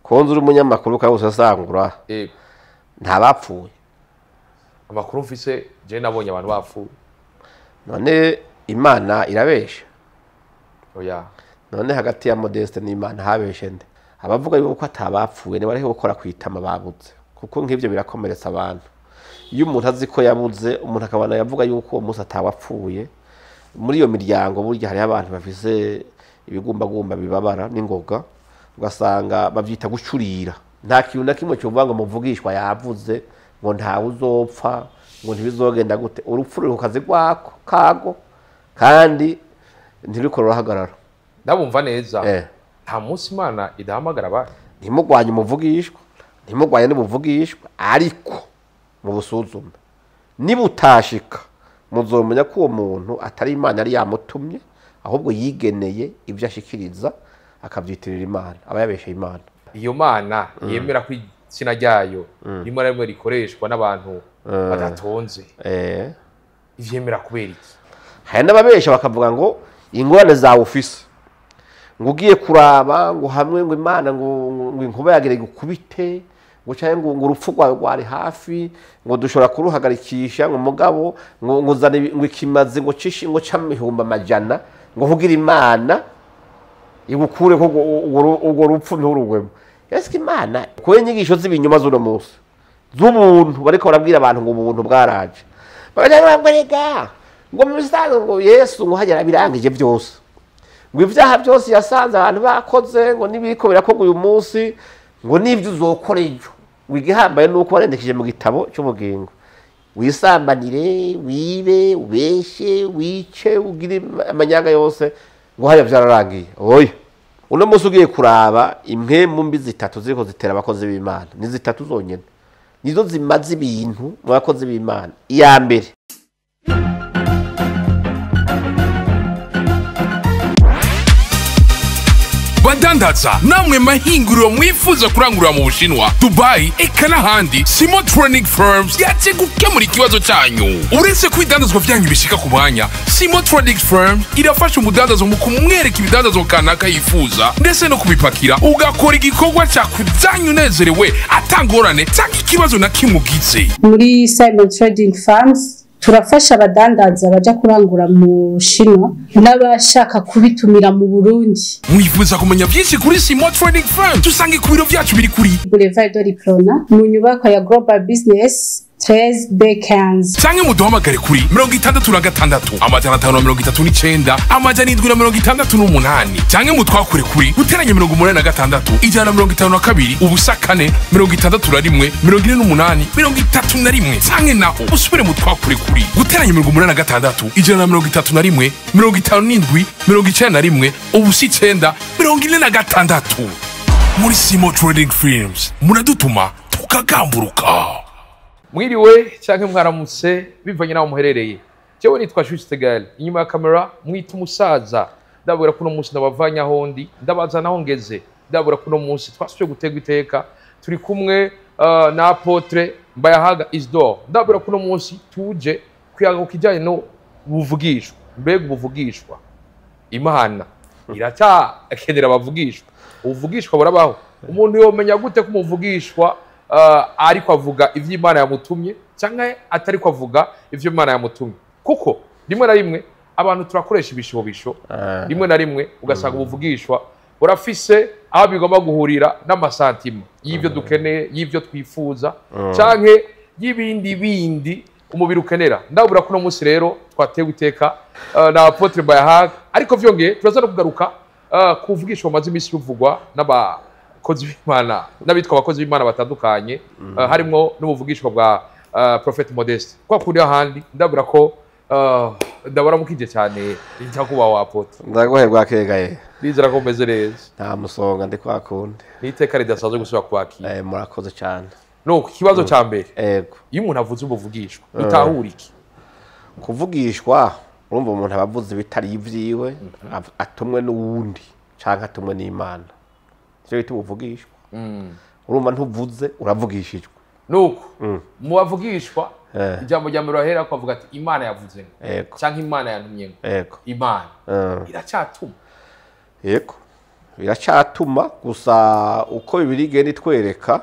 Konze uri umunyamakuru kandi usasangura. Yego. Nta bapfuye. Amakuru mfise je nabonye abantu bapfuye. None Imana irabesha? Oya. None hagati ya Modeste n'Imana habeshe nde? Abavuga yuko atabapfuye ni bareke gukora kwitama babuze, kuko nk'ivyo birakomeretsa abantu. Iyo umuntu azi ko yabuze, umuntu akabana yavuga yuko uwo munsi atawapfuye, muri iyo miryango burya hariho abantu bafise ibigumbagumba bibabara n'ingoga, ugasanga bavyita gucurira. Nta kintu na kimwe cyovuga ngo muvugishwa yavuze ngo ntawe uzopfa, ngo ntibizogenda gute. Urupfu ruri ku kazi rwako kago, kandi ntiruriko rurahagarara. Ndabumva neza. Nta munsi Imana idahamagara abantu. Ntimugwanye umuvugishwa, ntimugwanye n'ubuvugishwa, ariko mubusuzume. Nibutashika muzomenya ko uwo muntu atari Imana yari yamutumye, ahubwo yigeneye ibyo ashikiriza akavyitirira Imana, aba yabesheye Imana. Iyo Mana yemera ko izina ryayo rimwe na rimwe rikoreshwa n'abantu badatonze, ivyemera kubera iki? Hari n'ababesha bakavuga ngo ingorane zawe ufise, ngo ugiye kuraba ngo hamwe ngo Imana ngo inkuba yagere gukubite, ngo canke ngo urupfu rwawe rwari hafi, ngo dushobora kuruhagarikisha, ngo mugabo ngo uzane ngo ikimazi ngo cishi ngo c'amihumbi amajana, ngo kugira Imana igukure ko urwo rupfu nturugwemo. Ese Imana kuko inyigisho z'ibinyoma z'uno munsi z'ubuntu bariko barabwira abantu ngo ubuntu bwaraje, bakagira ngo rega ngo mu bisanzwe ngo Yesu ngo hagera birangije byose, ngo ibyaha byose yasanze abantu bakoze, ngo nibiko birakorwa uyu munsi, ngo nibyo uzokora ejo. Wigihambaye nuko warendekije mu gitabo cy'ubugingo, wisambanire, wibe, ubeshe, wice, ugire amanyanga yose, ngo haya byararangiye. Oya, uno munsi ugiye kuraba impwemu mbi zitatu ziriko zitera abakozi b'Imana, ni zitatu zonyene nizo zimaze ibintu mu bakozi b'Imana. Iya mbere, badandaza namwe mahinguriro mwifuza kurangurura mu Bushinwa, Dubai eka n'ahandi, Simo Trading Firms yaje gukemura ikibazo cyanyu. Uretse ko ibidandazwa vyanyu bishika ku mwanya, Simo Trading Firms irafasha umudandazo mu kumwereka ibidandazwa kanaka yifuza, ndetse no kubipakira, ugakora igikorwa cakuzanye unezerewe atangorane cyangwa ikibazo na kimwe ugize. Muri Simon Trading Firms turafasha abadandaza baja kurangura mu Bushinwa n'abashaka kubitumira mu Burundi. Mwifuza kumenya byinshi kuri Simo Trading Firm? Tusange ku biro vyacu biri kuri Boulevard de l'Iprona mu nyubako ya Global Business 13 B15, canke muduhamagare kuri 66 539 768, canke mutwakure kuri guteranya 86 152 ubusa 4 61 48 31, canke naho usubire mutwakure kuri guteranya 86 131 57 91 ubusa 9 46. Muri Simo Trading Firms muradutuma tukagamburuka. Mwiriwe canke mwaramutse bivanye naho muherereye. Jewe nitwa Juste Gael, inyuma ya kamera mwita umusaza. Ndabura kuno munsi ndabavanya aho ndi, ndabaza naho ngeze. Ndabura kuno munsi twasubiye gutegwa iteka, turi kumwe na Apotre Mbayahaga Isidore. Ndabura kuno munsi tuje kuyaga ku kijanye no buvugishwa. Mbega ubuvugishwa, Imana iracyakenera abavugishwa? Ubuvugishwa burabaho. Umuntu yomenya gute ko umuvugishwa ariko avuga ivyo Imana yamutumye canke atariko avuga ivyo Imana yamutumye? Kuko rimwe na rimwe abantu turakoresha ibishobisho, rimwe na rimwe ugasanga ubuvugishwa burafise aho bigomba guhurira n'amasantima y'ivyo dukeneye, y'ivyo twifuza, canke y'ibindi bindi umubiri ukenera. Ndabura kuno munsi rero twatewe iteka na Apotre Mbayahaga, ariko vyongeye turaza no kugaruka kuvugishwa amaze imisi bivugwa n'abakozi b'Imana n'abitwa abakozi b'Imana batandukanye, harimwo n'ubuvugishwa bwa Prophet Modeste. Kwa kuri ahandi ndabura ko ndabara mukije cyane ntakuba wa Apotre. Ndaguhe bwakegaye. Nizera ko meze neza. Nta musonga ndi kwa kundi. Niteka ridasanzwe gusubira kwakira. Murakoze cyane. No, ikibazo ca mbere. Yego. Iyo umuntu avuze ubuvugishwa, bitahura iki? Kuvugishwa, urumva umuntu abavuze bitari ivyiwe, atumwe n'uwundi canke atumwe n'Imana. Ivyo bita ubuvugishwa. Urumva ntuvuze uravugishijwe. Nuko mu bavugishwa ijambo rya mbere bahera ko avuga ati Imana yavuze ngo canke Imana yantumye ngo. Imana iracatuma. Yego. Biracatuma gusa uko Bibiliya igenda itwereka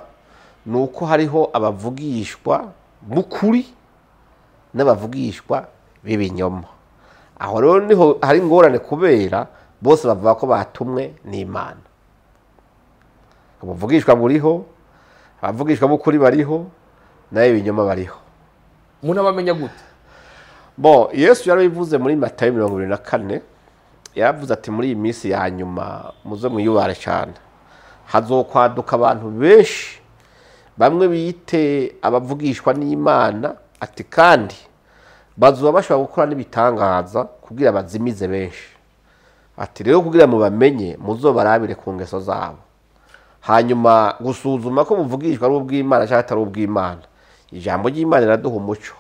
ni uko hariho abavugishwa b'ukuri n'abavugishwa b'ibinyoma. Aho rero niho hari ingorane, kubera bose bavuga ko batumwe n'Imana. Ubuvugishwa buriho, abavugishwa b'ukuri bariho, nayo ibinyoma bariho. Umuntu abamenya gute? Bo Yesu yarabivuze muri Matayo 24, yaravuze ati muri iyi minsi ya nyuma muze mwiyubare cyane, hazokwaduka abantu benshi bamwe biyite abavugishwa n'Imana, ati kandi bazoba bashobora gukora n'ibitangaza kugira bazimize benshi. Ati rero kugira mubamenye muzobarabire ku ngeso zabo. Hanyuma gusuzuma ko muvugishwa ari ubw'Imana cyangwa atari ubw'Imana, ijambo ry'Imana riraduha umuco,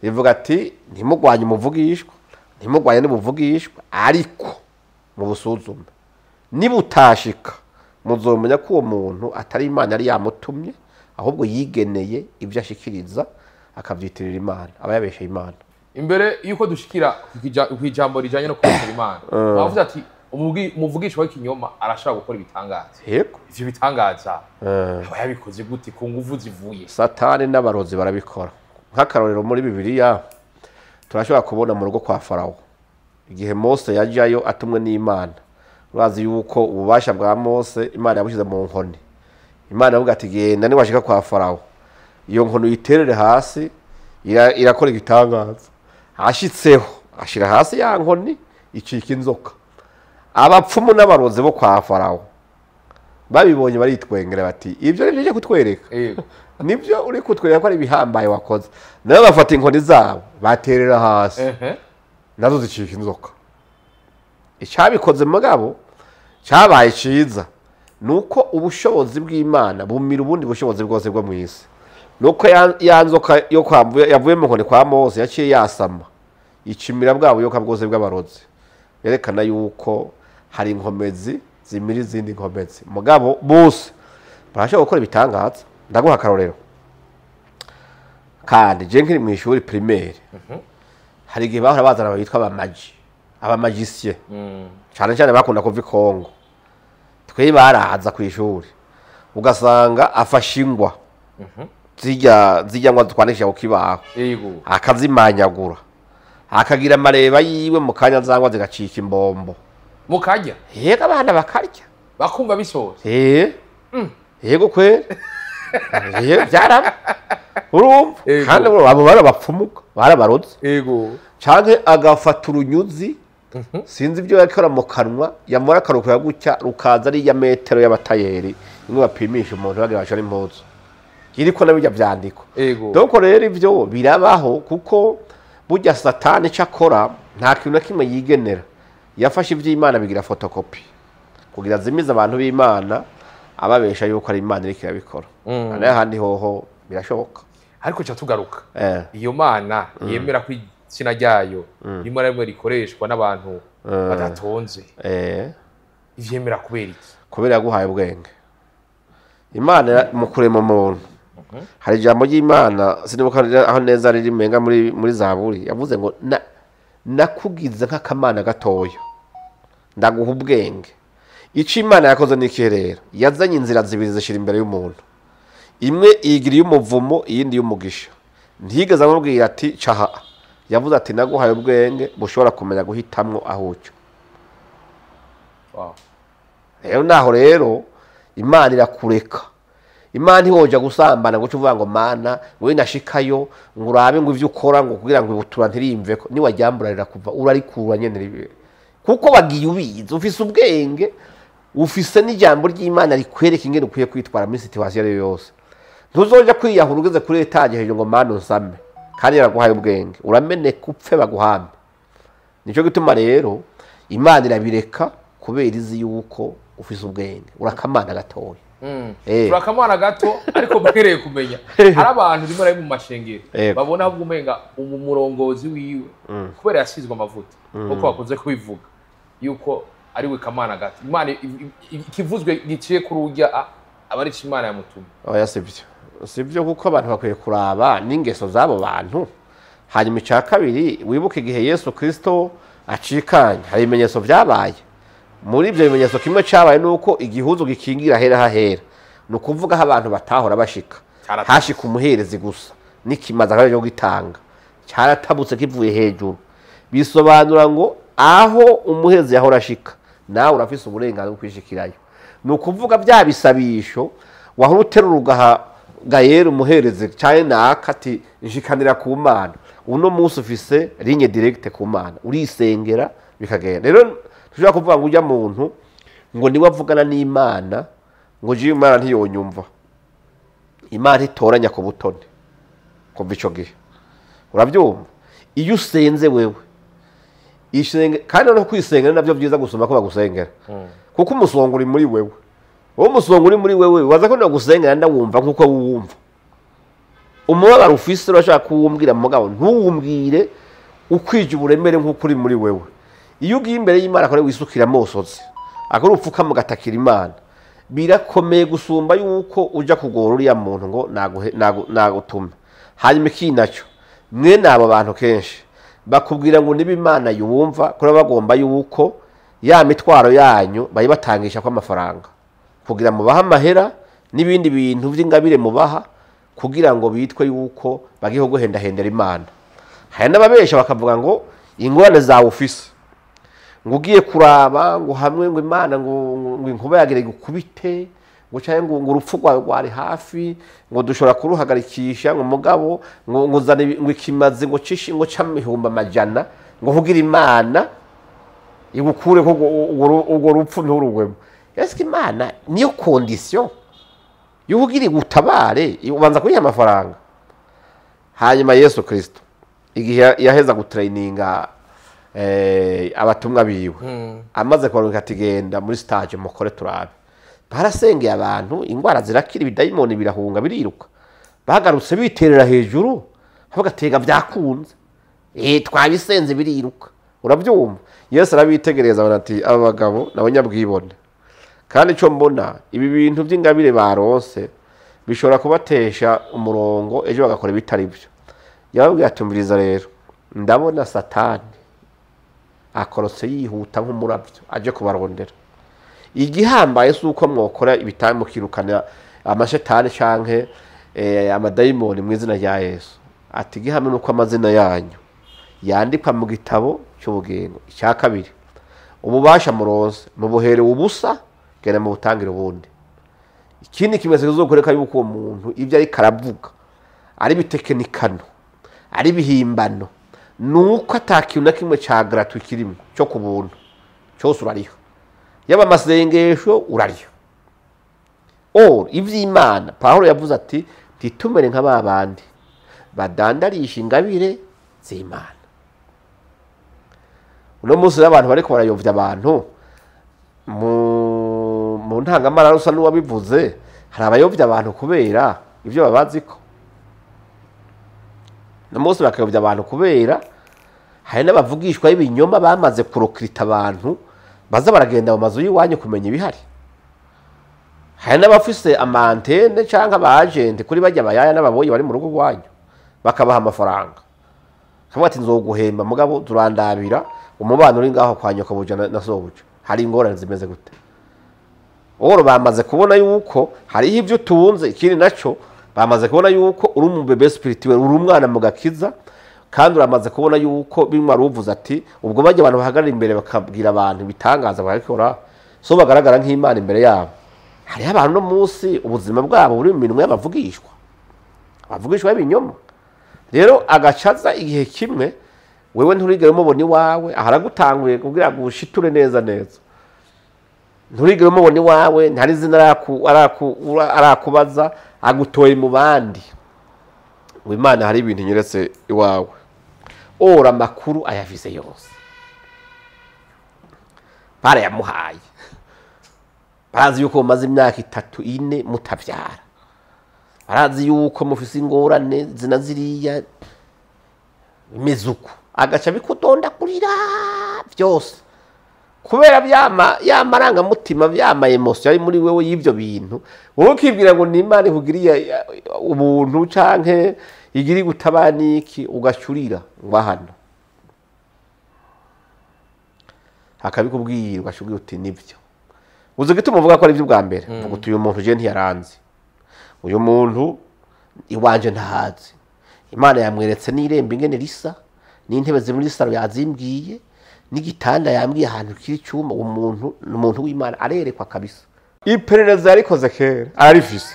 rivuga ati ntimugwanye umuvugishwa, ntimugwanye n'ubuvugishwa, ariko mubusuzume, nibutashika muzomenya ko uwo muntu atari Imana yari yamutumye, ahubwo yigeneye ibyo ashikiriza akavyitirira Imana, aba yabesheye Imana. Imbere yuko dushikira kw'ijambo rijanye no kubeshera Imana, bavuze ati umuvugishwa w'ikinyoma arashobora gukora ibitangaza. Yego. Ivyo bitangaza aba yabikoze gute, ku nguvu zivuye? Satani n'abarozi barabikora. Nk'akarorero muri Bibiliya turashobora kubona mu rugo kwa Farawo, igihe Mose yajayo atumwe n'Imana. Urazi yuko ububasha bwa Mose Imana yabushyize mu nkoni. Imana yavuga ati genda niwashika kwa Farawo, iyo nkoni uyiterere hasi irakora igitangaza. Ashitseho ashira hasi ya nkoni icika inzoka. Abapfumu n'abarozi bo kwa Farawo babibonye baritwengera bati ibyo nibyo uje kutwereka, nibyo uri kutwereka ko ari ibihambaye wakoze. Nabo bafata inkoni zabo baterera hasi, nazo zicika inzoka. Icyabikoze mugabo cyabaye ciza nuko ubushobozi bw'Imana bumira ubundi bushobozi bwose bwo mu isi. Nuko ya nzoka yo yavuye mu nkoni kwa Mose yaciye yasama icimira bwa buyoka bwose bw'abarozi, yerekana yuko hari inkomezi zimira izindi nkomezi. Mugabo bose barashobora gukora ibitangaza. Ndaguha akarorero kandi je nkiri mu ishuri primaire, hari igihe bahora bazana abitwa abamaji, abamagicien, cyane cyane bakunda kuva i Kongo. Twe baraza ku ishuri ugasanga afashe ingwa zijya ngo twandikisha ku kibaho, akazimanyagura akagira amareba yiwe mu kanya zangwa zigacika imbombo mukarya. Yego, abana bakarya bakumva bisoza. Yego kweri, byaraba urumva. Kandi abo barabapfumuka barabarotse. Yego. Canke agafata urunyuzi, sinzi ibyo yakora mu kanwa, yamara akaruka gutya rukaza ari ya metero y'abatayeri imwe bapimisha umuntu bagira bashora impuzu iriko nabijya vyandiko. Donc rero ivyo birabaho, kuko burya Satani cakora nta kintu na kimwe yigenera. Yafashe ivy'Imana bigira photocopy kugira zimize abantu b'Imana, ababesha yuko ari Imana iriko irabikora. Nayo ahandi hoho birashoboka. Ariko ca tugaruka, iyo Mana yemera ko izina ryayo rimwe na rimwe rikoreshwa n'abantu badatonze, ivyemera kubera iki? Kubera yaguhaye ubwenge. Imana mu kurema umuntu, hari ijambo ry'Imana sinibuka aho neza riri menga muri Zaburi, yavuze ngo nakugize nk'akamana gatoya, ndaguha ubwenge. Ico Imana yakoze ni ikihe rero? Yazanye inzira zibiri zishira imbere y'umuntu, imwe igira y'umuvumo, iyindi y'umugisha. Ntiyigeze amubwira ati caha, yavuze ati naguhaye ubwenge bushobora kumenya guhitamwo aho uca. Rero naho rero Imana irakureka. Imana ntiwoja gusambana ngo uvuga ngo Mana we nashikayo ngo urabe ngo ivyo ukora ngo kugira ngo ibutura ntirimveko, niwajyambura rirakuva urarikura nyene, kuko wagiye ubizi, ufise ubwenge, ufise n'ijambo ry'Imana rikwereka ingene ukwiye kwitwara muri situation ariyo yose. Ntuzoja kwiyahura ugeze kuri etaje hejuru ngo Mana unsame, kandi yaraguhaye ubwenge, urameneka upfe baguhambe. Nico gituma rero Imana irabireka kubera izi yuko ufise ubwenge, urakamana gatoya. Turakamana gato, ariko mbereye kumenya hari abantu rimwe mu mashengero babona ahubwo umenga umurongozi wiwe kubera yasizwe amavuta, nkuko bakunze kubivuga yuko ari we kamana gato. Imana ikivuzwe giciye kuri urya aba ari Imana yamutumye. Oya, sivyo, sivyo, kuko abantu bakwiye kuraba n'ingeso z'abo bantu. Hanyuma icya kabiri, wibuke igihe Yesu Kristo acikanye, hari ibimenyetso vyabaye. Muri ibyo bimenyetso kimwe cyabaye nuko igihuzu gikingira hera hahera, ni ukuvuga aho abantu batahora bashika hashika umuherezi gusa n'ikimazi akaba cyo gitanga, cyaratabutse kivuye hejuru. Bisobanura ngo aho umuherezi yahora ashika nawe urafise uburenganzira bwo kwishikirayo. Ni ukuvuga bya bisabisho wahora uterura ugaha Gayera umuherezi cyane naka ati nshikanira ku Mana, uno munsi ufise ligne directe ku Mana, urisengera bikagenda. Rero tushobora kuvuga ngo ujya muntu ngo niwe avugana n'Imana ngo jiye Imana ntiyonyumva. Imana itoranya ku butoni kuva ico gihe, urabyumva. Iyo usenze wewe isenge, kandi no kwisengera navyo byiza gusoma ko bagusengera, kuko umusongo uri muri wewe. Wowe umusongo uri muri wewe waza ko ndagusengera ndawumva nkuko wumva umubabaro ufise, urashaka kuwumbwira mugabo ntuwumbwire ukwije uburemere nkuko uri muri wewe. Iyo ugiye imbere y'Imana akore wisukira amosozi akora upfuka mugatakira Imana, birakomeye gusumba yuko uja kugora uriya muntu ngo nagutume. Hanyuma iki nacyo, mwene abo bantu kenshi bakubwira ngo niba Imana yumva kuri bagomba yuko ya mitwaro yanyu bayibatangisha kwa amafaranga kugira mubaha amahera n'ibindi bintu by'ingabire mubaha kugira ngo bitwe yuko bagiye guhendahendera Imana. Hari n'ababesha bakavuga ngo ingorane zawe ufise ngo ugiye kuraba ngo hamwe ngo Imana ngo inkuba yagire gukubite ngo cyangwa ngo urupfu rwawe rwari hafi ngo dushobora kuruhagarikisha ngo mugabo ngo uzane ngo ikimazi ngo cishi ngo camihumba amajana ngo kugira Imana igukure ko urwo rupfu nturugwemo. Ese Imana niyo condition yugira igutabare ubanza kuyiha amafaranga. Hanyuma Yesu Kristo igihe yaheza gutraininga abatumwa biwe, amaze kubaronka ati genda muri stage mukore turabe, barasengeye abantu ingwara zirakira, ibidayimoni birahunga biriruka, bagarutse biterera hejuru bagatega byakunze, twabisenze biriruka. Urabyumva. Yesu arabitegereza abona ati aba bagabo n'abanyabwibone, kandi ico mbona ibi bintu by'ingabire baronse bishobora kubatesha umurongo ejo bagakora ibitari byo. Yababwiye atumviriza rero, ndabona Satani akorotse yihuta nk'umuravyo aje kubarondera. Igihambaye si uko mwokora ibitamukirukana amashetani canke amadayimoni mu izina rya Yesu, ati gihamwe nuko amazina yanyu yandikwa mu gitabo cy'ubugingo. Icya kabiri, ububasha muronse mubuherewe ubusa, genda mu butangire ubundi. Ikindi kimenyetso kizokoreka yuko uwo muntu ibyo ariko aravuga ari bitekenikano ari bihimbano, nuko atakintu na kimwe ca gratuit kirimo cyo ku buntu, cyose urariha, yaba amasengesho urariha. Or ivy'Imana Pawulo yavuze ati ntitumere nka babandi badandarisha ingabire z'Imana. Uno munsi abantu bariko barayovya abantu mu ntangamara rusa n'uwabivuze, hari abayovya abantu kubera ivyo babaziko. No munsi bakayovya abantu kubera hari n'abavugishwa y'ibinyoma bamaze kurokrita abantu baza baragenda mu mazu y'iwanyu kumenya ibihari. Hari n'abafise amantene canke abagente kuri bajya bayaya n'ababoyi bari mu rugo rwanyu bakabaha amafaranga, kavuga ati nzoguhemba mugabo turandabira umubano uri ngaho kwa nyokobuja na sobuja, hari ingorane zimeze gute. Oro bamaze kubona yuko hariho ibyo utunze. Ikindi naco bamaze kubona yuko uri mu bebe spirituel, uri umwana mu gakiza, kandi uramaze kubona yuko bimwe aruvuze ati ubwo bajya abantu bahagarara imbere bakabwira abantu bitangaza bakora so bagaragara nk'Imana imbere yabo. Hariho abantu no munsi ubuzima bwabo buri mu minwe y'abavugishwa, abavugishwa b'ibinyoma. Rero agacaza igihe kimwe wewe nturigere umubona iwawe, aharagutanguye kugira ngo ushiture neza neza, nturigere umubona iwawe, ntari zina arakubaza, agutoye mu bandi. Imana hari ibintu nyeretse iwawe, ora amakuru ayafise yose barayamuhaye. Barazi yuko mumaze imyaka 3 4 mutavyara, barazi yuko mufise ingorane zina ziriya imizuku, agaca bikudonda kurira byose kubera byama ya marangamutima byama emotion ari muri wewe y'ivyo bintu. Wowe ukibwira ngo ni Imana ikugiriye ubuntu canke igiri gutabaniki, ugacurira ngo hano. Akabikubwira ugashubwira uti nibyo. Uzi gituma uvuga ko ari byo bwa mbere? Uvuga uti uyu muntu je ntiyaranzi. Uyu muntu iwanje ntahazi. Imana yamweretse n'irembo ingene risa, n'intebe ziri muri salo yazimbwiye, n'igitanda yambwiye ahantu kiri cyuma. Uwo muntu ni umuntu w'Imana, arerekwa kabisa. Iperereza yarikoze kera, ararifise.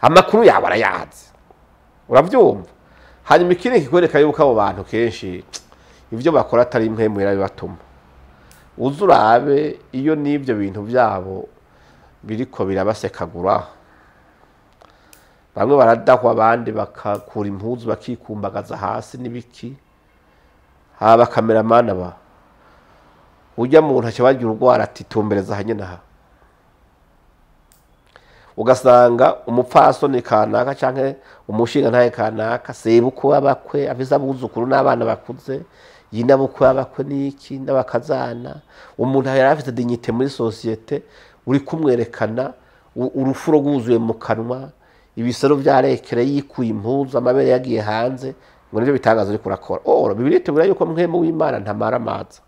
Amakuru yawe arayazi. Uravyumva? Hanyuma ikindi kikwereka yuko abo bantu kenshi ivyo bakora atari impwemu bibatuma. Uze urabe iyo n'ivyo bintu vyabo biriko birabasekagura. Bamwe baradahwa, abandi bakakura impuzu bakikumbagaza hasi n'ibiki. Haba kameramana ba ujya muntu aca bagira urwara ati tumbereza hanye naha. Ugasanga umupfasoni kanaka canke umushinga ntaye kanaka sebukwe abakwe afise abuzukuru n'abana bakuze, yinabukwe abakwe n'iki n'abakazana. Umuntu yari afite dignité muri société, uri kumwerekana urufuro rwuzuye mu kanwa, ibisero vyarekere, yikuye impuzu, amabere yagiye hanze, ngo nivyo bitangazo uriko urakora. Oro Bibiliya itubwira yuko mpwemu w'Imana ntamara amazi,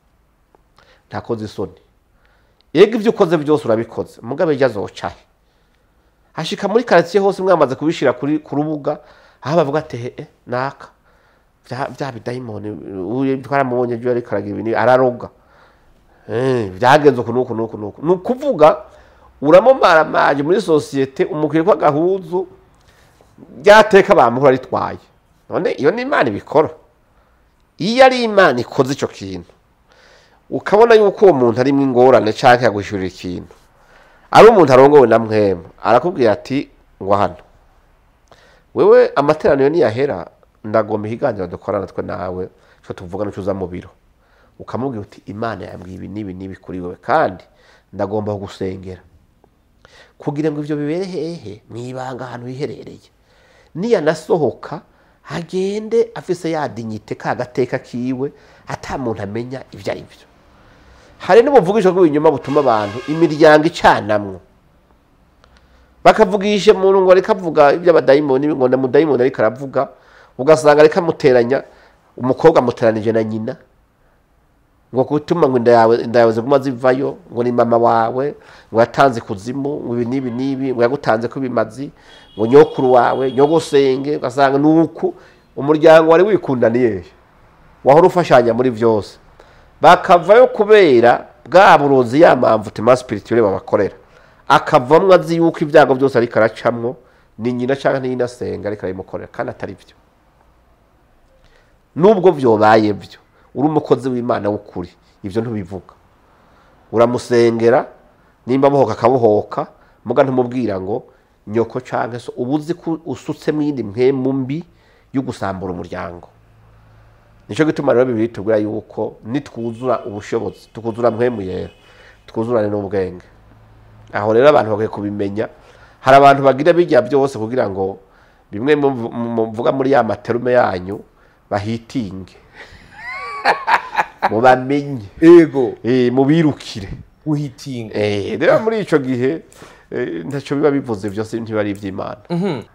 ntakoze isoni. Yego ivyo ukoze byose urabikoze, mugabe ejo azocahe. Hashika muri quartier hose mwamaze kubishira kuri ku rubuga, aho bavuga ati he naka vya bidayimoni uyu twaramubonye ejo ariko aragira ibintu araroga. Byagenze uku nuku nuku nuku. Ni ukuvuga uramumaramaje muri société, umukwiye ko agahuzu ryateka bamuhora ritwaye. None iyo ni Imana ibikora. Iyo ari Imana ikoze ico kintu, ukabona yuko uwo muntu arimwo ingorane canke yaguhishurira ikintu, ari umuntu arongowe na mpwemu, arakubwira ati ngo hano wewe amateraniro niyahera ndagomba ikiganiro dukorana twe nawe, ico tuvuga nico uza mu biro. Ukamubwira uti Imana yambwiye ibi n'ibi n'ibi kuri wewe, kandi ndagomba kugusengera kugira ngo ivyo bibere hehe mwibanga ahantu hiherereye. Niyanasohoka agende afise ya dignité ka gateka kiwe, ata muntu amenya ivyo ari byo. Hari n'ubuvugisho bw'ibinyoma butuma abantu imiryango icanamwo, bakavugisha umuntu ngo ariko avuga iby'abadayimoni, ngo na mudayimoni ariko aravuga, ugasanga ariko amuteranya umukobwa amuteranije na nyina, ngo gutuma ngo inda yawe ziguma zivayo, ngo ni mama wawe, ngo yatanze kuzimu, ngo ibi n'ibi n'ibi, ngo yagutanze ko ibimazi, ngo nyokuru wawe nyogosenge. Ugasanga nuku umuryango wari wikundaniye, wahora ufashanya muri vyose, bakavayo kubera bwa burozi ya mpamvu tema spirituelle babakorera. Akavamwo azi yuko ibyago byose ariko aracamwo ni nyina canke ni nyina ariko arabimukorera, kandi atari byo. Nubwo vyobaye byo, uri umukozi w'Imana w'ukuri, ivyo ntubivuga. Uramusengera, nimba bohoka akabohoka, muga ntumubwira ngo nyoko canke so. Ubuzi ko usutsemo iyindi mpwemu mbi yo gusambura umuryango. Nico gituma rero Bibiliya itubwira yuko nitwuzura ubushobozi, tukuzura mpwemu yera, twuzurane n'ubwenge. Aho rero abantu bakwiye kubimenya. Hari abantu bagira bijya byose kugira ngo bimwe muvuga muri ya materume yanyu bahitinge, mubamenye, ego mubirukire uhitinga. Rero muri ico gihe ntaco biba bivuze, byose ntiba ari ivy'Imana.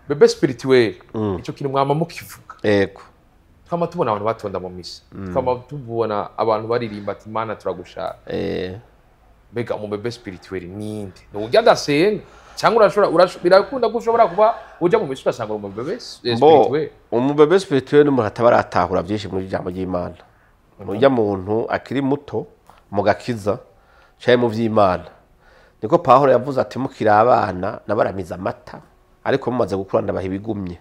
Bébé spirituel, ico kintu mwama mukivuga. Ego. Twama tubona abantu batonda mu misa, twama tubona abantu baririmba ati Imana turagushaka. Mbega umu bébé spirituel ninde? Ni urya adasenga, cyangwa urashobora birakunda ko ushobora kuba uja mu misa ugasanga uri umu bébé spirituel? Umu bébé spirituel ni umuntu ataba aratahura byinshi mu ijambo ry'Imana. Urya muntu akiri muto mu gakiza canke mu vy'Imana. Niko Pawulo yavuze ati mukiri abana nabaramiza amata, ariko mumaze gukura ndabaha ibigumye.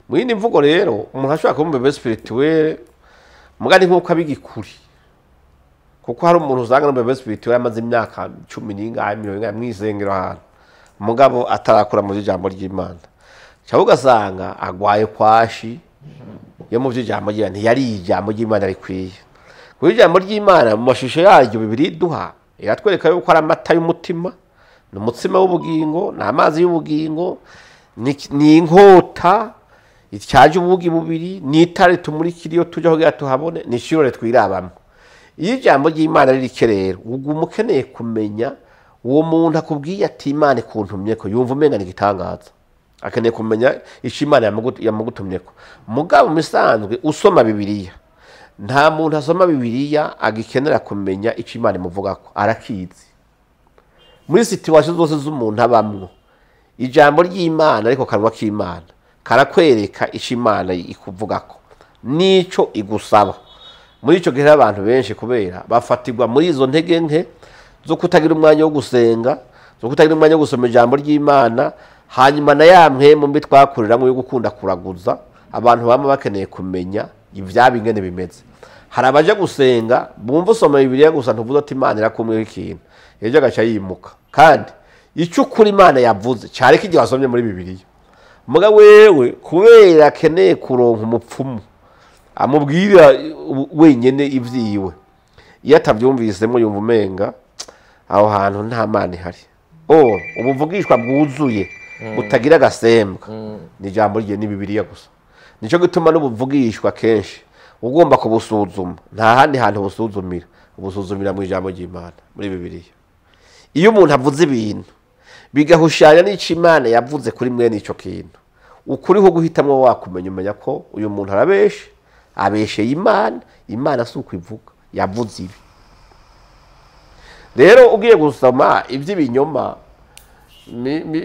Mu yindi mvugo rero umuntu ashobora kuba umu bébé spirituel mugani nk'uko abigikuri, kuko hari umuntu usanga n'umu bébé spirituel amaze imyaka 10 n'ingahe mirongo ingahe mw'isengero ahantu, mugabo atarakura mu ijambo ry'Imana, cyangwa ugasanga agwaye kwashi yo mu vy'ijambo ry'Imana, ntiyari ijambo ry'Imana rikwiye. Kuko ijambo ry'Imana mu mashusho yaryo Bibiliya iduha iratwereka yuko ari amata y'umutima, ni umutsima w'ubugingo, ni amazi y'ubugingo, ni inkota ityaje ubugi bubiri, ni itara ritumurikira iyo tujya kugira tuhabone, ni ishirore twirabamwo. Iyo ijambo ry'Imana riri rero, uguma ukeneye kumenya uwo muntu akubwiye ati Imana ikuntumyeko, yumva umenga ni igitangaza, akeneye kumenya ico Imana yamugutumyeko. Mugabo mu bisanzwe usoma Bibiliya Nta muntu asoma Bibiliya agikenera kumenya icyo Imana imuvugako, arakizi. Muri situation zose z'umuntu abamwo, ijambo ry'Imana ariko kanwa k'Imana karakwereka icyo Imana ikuvugako nico igusaba. Muri ico gihe abantu benshi kubera bafatirwa muri izo ntege nke zo kutagira umwanya wo gusenga, zo kutagira umwanya wo gusoma ijambo ry'Imana, hanyuma na ya mpwemu mbi twakuriramwo yo gukunda kuraguza, abantu bama bakeneye kumenya ivyabo ingene bimeze. Hari abaja gusenga bumva usoma Bibiliya gusa ntuvuze ati Imana irakumweho ikintu, ejo agaca yimuka. Kandi ico ukuri Imana yavuze cari kigiye wasomye muri Bibiliya, muga wewe kubera akeneye kuronka umupfumu amubwira wenyene ivyiwe, iyo atavyumvisemo yumva umenga aho hantu nta Mana ihari. Ubuvugishwa bwuzuye butagira agasembwa ni ijambo rye, ni Bibiliya gusa. Nico gituma n'ubuvugishwa kenshi ugomba kubusuzuma, nta handi hantu busuzumira, ubusuzumira mu ijambo ry'Imana muri Bibiliya. Iyo umuntu avuze ibintu bigahushanya n'ico Imana yavuze kuri mwene ico kintu, ukuriho guhitamwo wakumenya, umenya ko uyu muntu arabeshe, abesheye Imana, Imana si uko ivuga, yavuze ibi. Rero ugiye gusoma ivy'ibinyoma,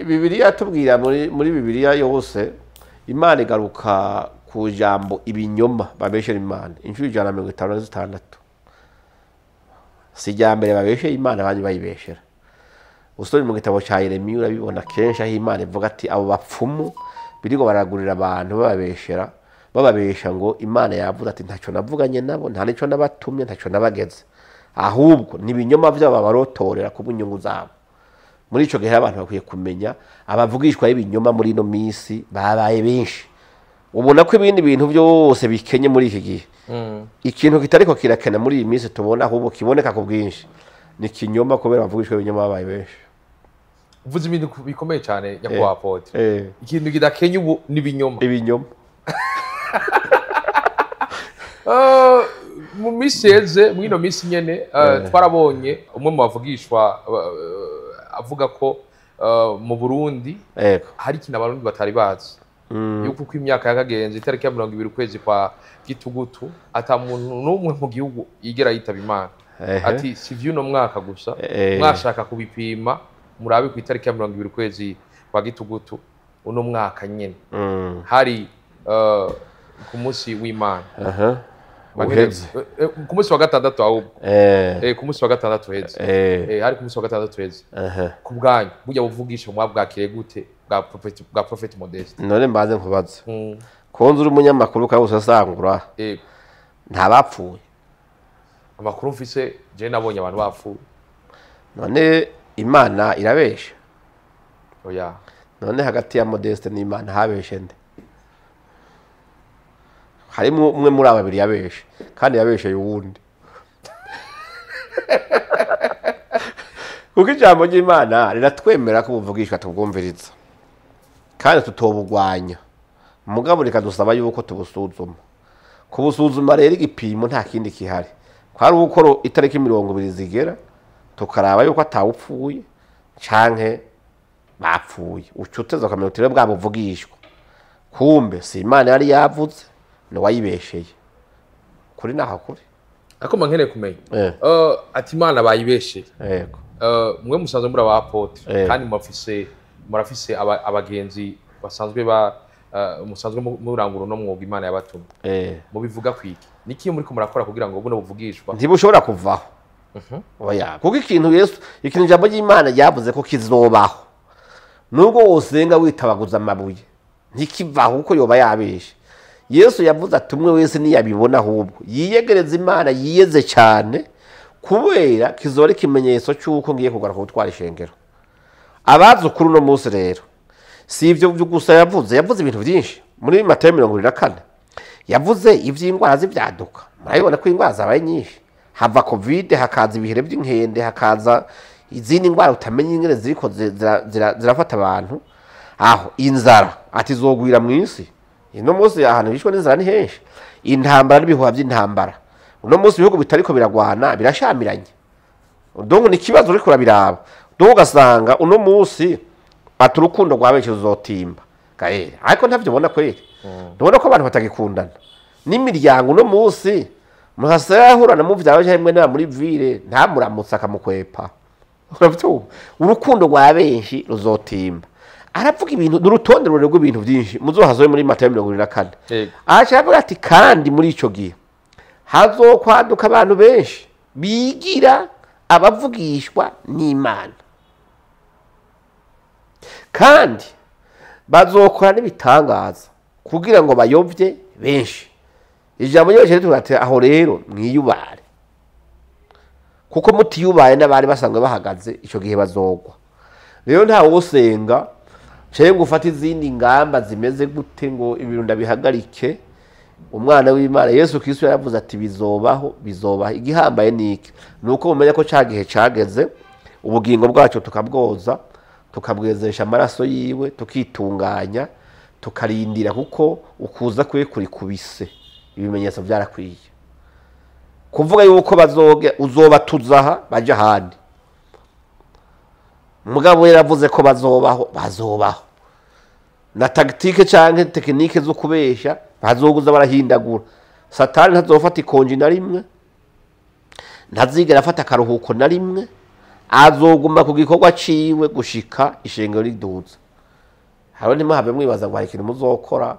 Bibiliya tubwira muri Bibiliya yose, Imana igaruka ku jambo ibinyoma babeshera Imana inshuro 156. Si irya mbere babesheye Imana, abandi bayibeshera. Usomye mu gitabo ca Yeremiya urabibona kenshi aho Imana ivuga ati abo bapfumu biriko baragurira abantu bababeshera, bababesha ngo Imana yavuze ati ntaco navuganye nabo, nta nico nabatumye, ntaco nabageze, ahubwo ni ibinyoma vyabo babarotorera ku bw'inyungu zabo. Muri ico gihe abantu bakwiye kumenya abavugishwa y'ibinyoma muri ino misi babaye benshi. Ubona ko ibindi bintu byose bikenye muri iki gihe, ikintu kitariko kirakena muri iyi misi tubona ahubwo kiboneka ku bwinshi ni kinyoma, kubera abavugishwa y'ibinyoma babaye benshi. Uvuze ibintu bikomeye cyane nyakubahwa Apotre. Ikintu kidakenye ubu ni ibinyoma. Ibinyoma. Mu misi yeze, mwino misi nyene, twarabonye umwe mu bavugishwa avuga ko mu Burundi hari ikintu Abarundi batari bazi, yuko uko imyaka yakagenze itariki ya 20 ukwezi kwa Gitugutu ata muntu n'umwe mu gihugu yigera yitaba Imana. Ati si vy'uno mwaka gusa, mwashaka kubipima murabe ku itariki ya 20 ukwezi kwa Gitugutu uno mwaka nyene, hari ku munsi w'Imana, ku munsi wa gatandatu ahubwo, ku munsi wa gatandatu heze, hari ku munsi wa gatandatu heze. Ku bwanyu burya buvugisha mwabwakire gute bwa Prophet Modeste? None mbaze nkubaze, konzi uri umunyamakuru kandi usasangura, nta bapfuye? Amakuru mfise je nabonye abantu bapfuye. None Imana irabesha? Oya. None hagati ya Modeste n'Imana habeshe nde? Harimo umwe muri aba babiri yabeshe, kandi yabesheye uwundi. Kuko ijambo ry'Imana riratwemera ko ubuvugishwa tubwumviriza kandi tutobugwanya, mugabo rikadusaba yuko tubusuzuma. Kubusuzuma rero igipimo nta kindi kihari, kwari uko itariki 20 zigera tukaraba yuko atawupfuye canke bapfuye, ucuteza ukamenya uti rero bwabuvugishwa kumbe si Imana yari yavuze, ni wayibesheye. Kuri naho kuri ariko nkeneye kumenya ati Imana bayibesheye. Yego. Mwe musanzwe muri aba apotre kandi murafise abagenzi basanzwe musanzwe murangura no mwuga Imana yabatumye, mubivuga kwiki? Niki muri ko murakora kugira ngo buno buvugishwa ntibushobora kuvaho? Oya, kuko ikintu Yesu, ikintu ijambo ry'Imana ryavuze ko kizobaho, nubwo wosenga witabaguza amabuye ntikivaho kuko yoba yabeshe. Yesu yavuze ati umwe wese niyabibona ahubwo yiyegereza Imana, yiyeze cyane, kubera kizora ikimenyetso cy'uko ngiye kugaruka gutwara ishengero. Abazi ukuri uno munsi rero si ibyo gusa yavuze, yavuze ibintu byinshi. Muri Matayo 24 yavuze iby'indwara z'ibyaduka, murabibona ko indwara zabaye nyinshi, hava Covid, hakaza ibihere by'inkende, hakaza izindi ndwara utamenya ingene ziriko zirafata abantu. Aho inzara ati zogwira mu isi, ino munsi ahantu hishwe n'inzara ni henshi, intambara n'ibihuha by'intambara. Uno munsi ibihugu bitariko biragwana birashamiranye, donc ni ikibazo uriko urabiraba. Donc ugasanga uno munsi ati urukundo rwa benshi ruzotimba gaere, ariko ntavyo ubona kweri. Ntubona ko abantu batagikundana n'imiryango uno munsi. Umuntu asigaye ahura na muvyara we cyangwa mwene muri ville ntamuramutse akamukwepa. Uravyumva? Urukundo rwa benshi ruzotimba. Aravuga ibintu n'urutonde rurerure rw'ibintu byinshi muzohazoye muri Matayo 24. Yego. Aca aravuga ati kandi muri ico gihe hazokwaduka abantu benshi bigira abavugishwa n'Imana, kandi bazokora n'ibitangaza kugira ngo bayobye benshi. Ijambo ryose rivuga ati aho rero mwiyubare, kuko mutiyubaye n'abari basanzwe bahagaze ico gihe bazogwa. Rero nta wosenga cye ngo ufate izindi ngamba zimeze gute ngo ibintu ndabihagarike. Umwana w'Imana Yesu Kristo yaravuze ati bizobaho, bizobaho. Igihambaye niki? Nuko mumenya ko ca gihe cageze, ubugingo bwacu tukabwoza, tukabwezesha amaraso yiwe, tukitunganya, tukarindira, kuko ukuza kwe kuri kubise. Ibimenyetso byarakwiye kuvuga yuko bazoge uzobatuzaha baje ahandi. Mugabo yaravuze ko bazobaho, bazobaho. Na tactique canke technique zo kubesha bazoguza barahindagura. Satani ntazofata ikonji na rimwe, ntazigera afata akaruhuko na rimwe, azoguma ku gikorwa ciwe gushika ishengero riduza. Haro ntimuhave mwibaza ngo hari ikintu muzokora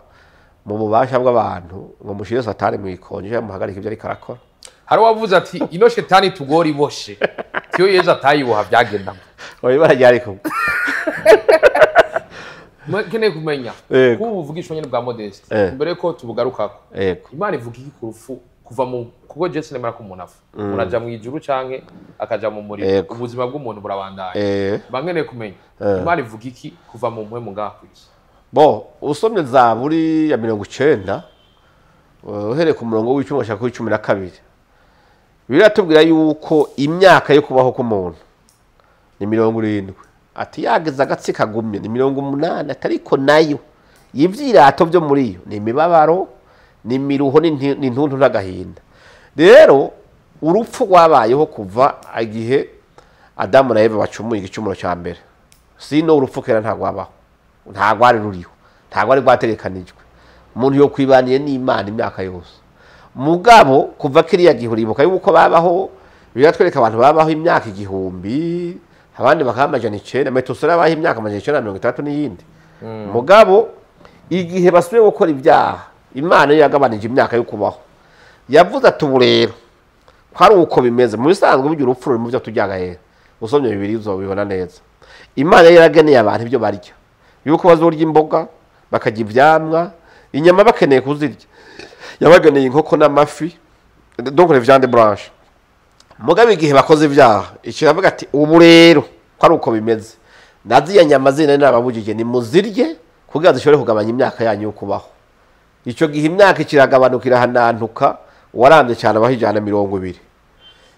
mu bubasha bw'abantu ngo mushire Satani mu ikonji cyangwa muhagarike ibyo ariko arakora. Hari uwavuze ati ino shetani tugora iboshe, tiyo Yezu atayiboha byagenda. Oya barajya ariko. Nkeneye kumenya Yego. kuba ubuvugishwa nyine bwa Modeste Yego. mbere ko tubugarukako. Yego. Imana ivuga iki ku rupfu kuva mu kuko Jesu nemera ko umuntu apfa, umuntu aja mu ijuru canke akaja mu muriro, Yego. ubuzima bw'umuntu burabandanya. Mba nkeneye kumenya Imana ivuga iki kuva mu mpwemu ngaha kw'isi. Bo usomye Zaburi ya 90 uhereye ku murongo w'icumi gushika kuri 12, biratubwira yuko imyaka yo kubaho k'umuntu ni 70. Ati yageze agatsi kagumye ni 80, atariko nayo ivyirato byo muri yo ni imibabaro, ni imiruho, n'intuntu n'agahinda. Rero urupfu rwabayeho kuva igihe Adamu na Eva bacumuye igicumuro cya mbere. Sino urupfu kera nta rwabaho, nta rwari ruriho, nta rwari rwategekanijwe. Umuntu yo kwibaniye n'Imana imyaka yose. Mugabo kuva kiriya gihe uribuka yuko babaho, biratwereka abantu babaho imyaka 1000, abandi bakaba 900, Metusela babaho imyaka 960 n'iyindi. Mugabo igihe basubiye gukora ibyaha, Imana yagabanije imyaka yo kubaho. Yavuze ati ubu rero ko ari uko bimeze mu bisanzwe, burya urupfu ruri mu byo turya gahera. Usomye Bibiliya uzobibona neza. Imana yarageneye abantu ibyo barya, yuko bazorya imboga, bakarya ivyamwa, inyama bakeneye kuzirya. Yabageneye inkoko n'amafi, donc les viandes blanches. Mugabo igihe bakoze ibyaha, ikiravuga ati ubu rero ko ari uko bimeze, naziya nyama zine nababujije nimuzirye kugira zishobore kugabanya imyaka yanyu yo kubaho. Ico gihe imyaka ikiragabanuka irahanantuka, uwarambye cyane abaho 120.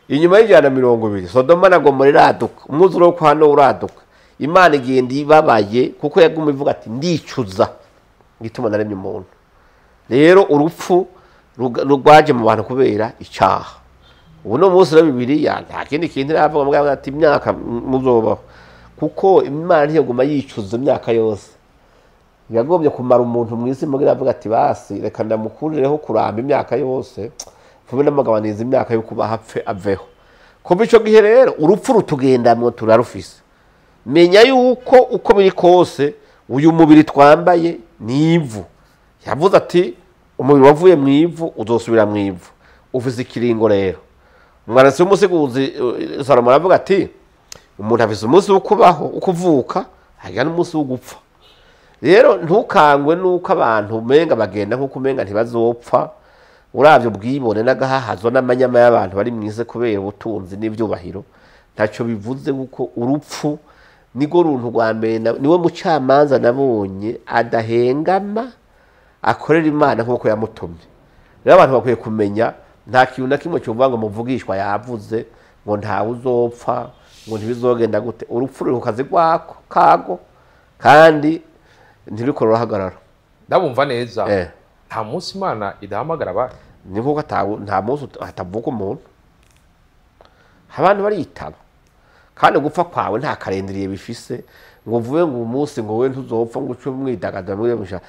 Inyuma y'120 Sodoma na Gomora iraduka, umwuzure wo kwa Nowa uraduka. Imana igenda ibabaye kuko yaguma ivuga ati ndicuza ngituma naremye umuntu. Rero urupfu rwaje mu bantu kubera icaha. Ubu no munsi wa Bibiliya nta kindi kintu iravuga mugabo ati imyaka muzobaho, kuko Imana ntiyaguma yicuza imyaka yose. Yagombye kumara umuntu mu isi mugira avuga ati basi reka ndamukurireho kuramba imyaka yose, vuba ndamugabaniza imyaka yo kuba hapfe aveho. Kuva ico gihe rero urupfu rutugendamwo turarufise. Menya yuko uko biri kose uyu mubiri twambaye ni ivu. Yavuze ati umubiri wavuye mu ivu uzosubira mu ivu. Ufise ikiringo rero. Umwanditsi w'umusiguzi Salomo aravuga ati umuntu afise umunsi wo kubaho, wo kuvuka, hagira n'umunsi wo gupfa. Rero ntukangwe nuko abantu umenga bagenda nkuko umenga ntibazopfa. Uravye ubwibone n'agahahazo n'amanyama y'abantu bari mwise kubera ubutunzi n'ivyubahiro, ntaco bivuze kuko urupfu nirwo runtu rwa mbere, niwe mucamanza nabonye adahengama, akorera Imana nkuko yamutumye. Rero abantu bakwiye kumenya nta kintu na kimwe cyumva ngo muvugishwa yavuze ngo ntawe uzopfa, ngo ntibizogenda gute. Urupfu ruri ku kazi rwako kago, kandi ntiriko rurahagarara. Ndabumva neza. Nta munsi Imana idahamagara abantu. Ni nkuko nta munsi hatavuka umuntu. Abantu baritaba. Kandi gupfa kwawe nta karindiriye bifise ngo uvuge ngo umunsi ngo we ntuzopfa ngo uce mwidagadura muri musha.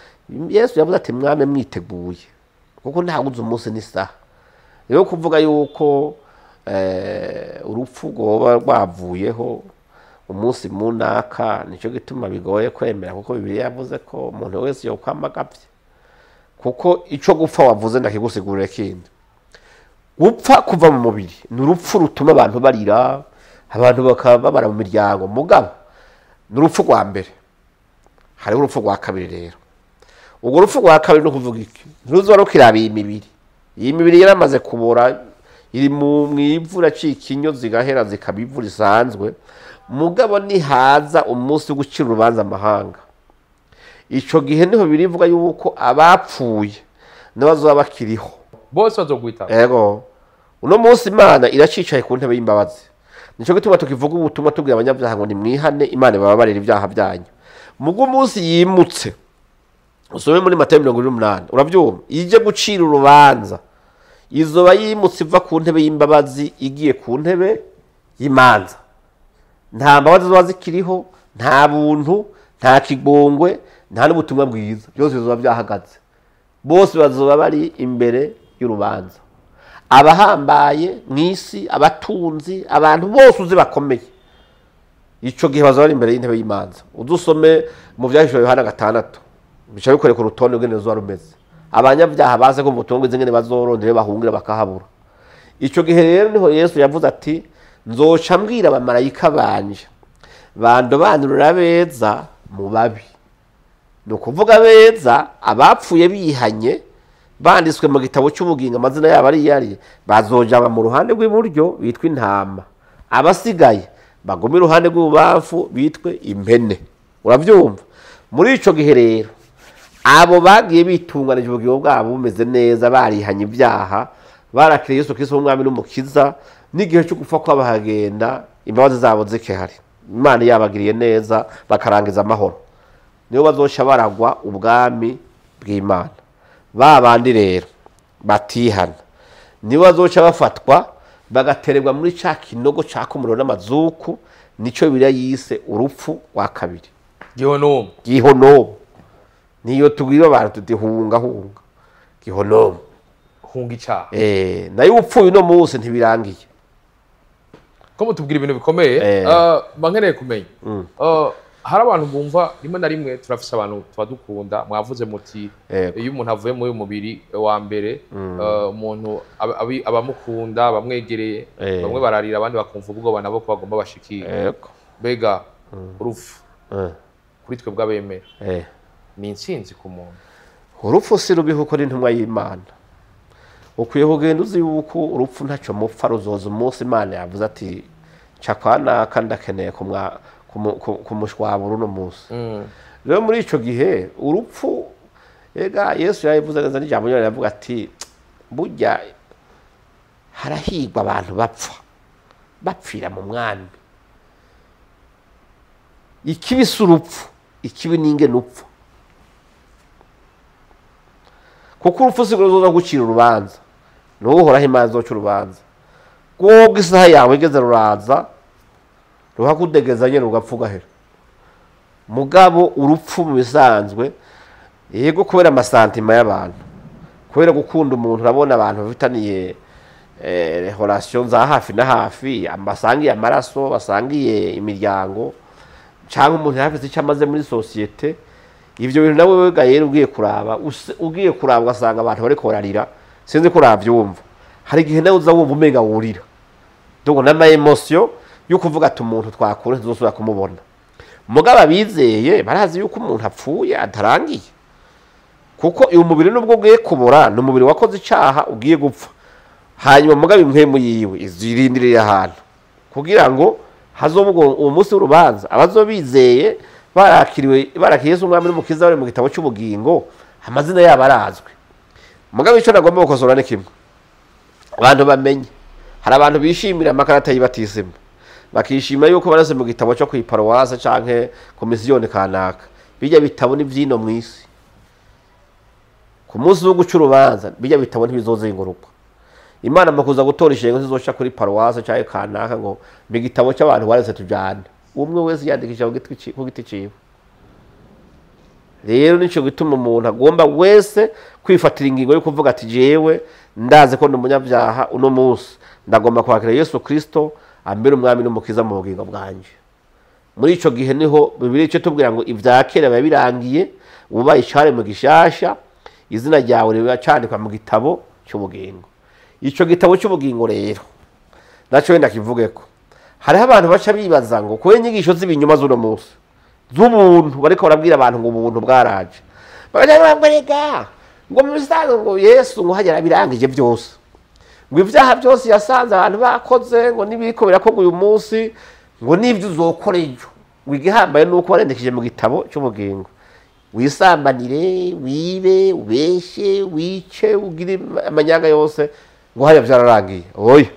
Yesu yavuze ati mwame mwiteguye, kuko nta wuzi umunsi n'isaha. Rero kuvuga yuko urupfu rwoba rwavuyeho umunsi munaka, nicyo gituma bigoye kwemera, kuko Bibiliya yavuze ko umuntu wese yokwama agapfa. Kuko ico gupfa wavuze ndakigusigurira kindi. Gupfa kuva mu mubiri ni urupfu rutuma abantu barira, abantu bakababara mu miryango, mugabo ni urupfu rwa mbere. Hariho urupfu rwa kabiri rero. Urwo rupfu rwa kabiri ni ukuvuga iki? Ntiruzoba rukiraba iyi mibiri. Iyi mibiri yaramaze kubora, iri mu ivu, iracika inyo zigahera zikaba ivu risanzwe. Mugabo nihaza umunsi wo gucira urubanza amahanga, ico gihe niho birivuga yuko abapfuye n'abazoba bakiriho bose bazogwitaba. Ego, uno munsi Imana iracicaye ku ntebe y'imbabazi. Nico gituma tukivuga ubutumwa tubwira abanyabyaha ngo nimwihane, Imana ibababarire ibyaha byanyu. Mugo umunsi yimutse, usome muri Matayo 28, uravyumva, ije gucira urubanza, izoba yimutse iva ku ntebe y'imbabazi igiye ku ntebe y'imanza. Nta mbabazi ziba zikiriho, nta buntu, nta kigongwe, nta n'ubutumwa bwiza, byose bizoba byahagaze. Bose bazoba bari imbere y'urubanza. Abahambaye mw'isi, abatunzi, abantu bose uzi bakomeye, ico gihe bazoba bari imbere y'intebe y'imanza. Udusome mu Vyahishuriwe Yohana 6, bica bikwereka urutonde rw'ingene ruzoba rumeze. Abanyabyaha baze kumva ubutumwa bwiza ingene bazorondera iyo bahungira bakahabura. Ico gihe rero niho Yesu yavuze ati nzoca mbwira abamarayika banje bandobanurira abeza mu babi. Ni ukuvuga abeza, abapfuye bihanye, banditswe mu gitabo cy'ubugingo, amazina yabo ari yari, bazojaba mu ruhande rw'iburyo bitwa intama, abasigaye bagume iruhande rw'ububamfu bitwe impene. Uravyumva? Muri ico gihe rero abo bagiye bitunganije ubugingo bwabo bumeze neza, barihanye ibyaha, barakiriye Yesu Kristo nk'umwami n'umukiza, n'igihe cyo gupfa kwabo hagenda imbabazi zabo zikihari, Imana yabagiriye neza bakarangiza amahoro, nibo bazoca baragwa ubwami bw'Imana. Ba bandi rero batihana nibo bazoca bafatwa bagatererwa muri ca kinogo caka umuriro n'amazuku, nico Bibiliya yise urupfu rwa kabiri, Gihonomu. Gihonomu. Niyo tubwira abantu tuti hunga hunga, gihonomu, hunga icaha. Nayo upfuye uno munsi ntibirangiye. Ko mutubwira ibintu bikomeye, mba nkeneye kumenya. Hari abantu bumva rimwe na rimwe turafise abantu tuba dukunda, mwavuze muti iyo umuntu avuye muri uyu mubiri wa mbere, umuntu abamukunda bamwegereye, bamwe bararira abandi bakumva ubwoba nabo ko bagomba bashikira. Mbega urupfu kuri twe bw'abemera ni intsinzi ku muntu? Urupfu si rubi kuko ni intumwa y'Imana. Ukwiye kugenda uzi yuko urupfu ntacyo mupfa, ruzoza umunsi Imana yavuze ati ca kwa naka ndakeneye kumushwabura uno munsi. Rero muri ico gihe urupfu, ega Yesu yabivuze neza n'ijambo ryayo riravuga ati burya harahigwa abantu bapfa bapfira mu mwami. Ikibi si urupfu, ikibi ni ingene upfa. Kuko urupfu si ruzoza gucira urubanza, ni Uhoraho Imana izoca urubanza. Rwobwo isaha yawe igeze ruraza ruhakudegeza nyene rugapfa ugahera. Mugabo urupfu mu bisanzwe, yego kubera amasantima y'abantu, kubera gukunda umuntu, urabona abantu bafitaniye relation za hafi na hafi, basangiye amaraso, basangiye imiryango, canke umuntu yafise ico amaze muri societe. Ivyo bintu nawe wega rero ugiye kuraba, ugiye kuraba ugasanga abantu bariko bararira, sinzi ko uravyumva. Hari igihe nawe uza wumva umenga wurira. Donc n'ama emotion yo kuvuga ati umuntu twakure ntuzosubira kumubona. Mugabo abizeye barazi yuko umuntu apfuye atarangiye. Kuko uyu mubiri nubwo ugiye kubora, ni umubiri wakoze icaha ugiye gupfa. Hanyuma mugabo impwemu yiwe izirindiriye ahantu kugira ngo hazoba uwo munsi w'urubanza, abazobizeye barakiriwe, barakiriye Yesu umwami n'umukiza bari mu gitabo cy'ubugingo, amazina yabo arazwi. Mugabo ico nagomba gukosora ni kimwe, abantu bamenye hari abantu bishimira amakarata y'ibatisimu, bakishima yuko barase mu gitabo cyo kwiparuwase canke komisiyoni kanaka. Bijya bitabo ni vyino mw'isi. Ku munsi wo guca urubanza bijya bitabo ntibizozengurukwa. Imana makuza gutora ishengo zizoca kuri paruwase canke kanaka ngo mu gitabo cy'abantu barese tujane. Umwe wese yandikisha ku giti ciwe. Rero nico gituma umuntu agomba wese kwifatira ingingo yo kuvuga ati jewe ndazi ko ndi umunyabyaha, uno munsi ndagomba kwakira Yesu Kristo ambere umwami n'umukiza mu bugingo bwanje. Muri ico gihe niho Bibiliya ico tubwira ngo ibya kera biba birangiye, ubaye icaremwe gishasha, izina ryawe riba candikwa mu gitabo cy'ubugingo. Ico gitabo cy'ubugingo rero naco wenda kivugeko, hariho abantu baca bibaza ngo kubera inyigisho z'ibinyoma z'uno munsi z'ubuntu bariko barabwira abantu ngo ubuntu bwaraje, bakagira ngo rega ngo mu bisanzwe ngo Yesu ngo hagera birangije byose, ngo ibyaha byose yasanze abantu bakoze, ngo n'ibiriko birakorwa uyu munsi, ngo n'ibyo uzokora ejo, ngo igihambaye nuko warendekije mu gitabo cy'ubugingo, wisambanire, wibe, ubeshe, wice, ugire amanyanga yose, ngo hariya byararangiye. Oya,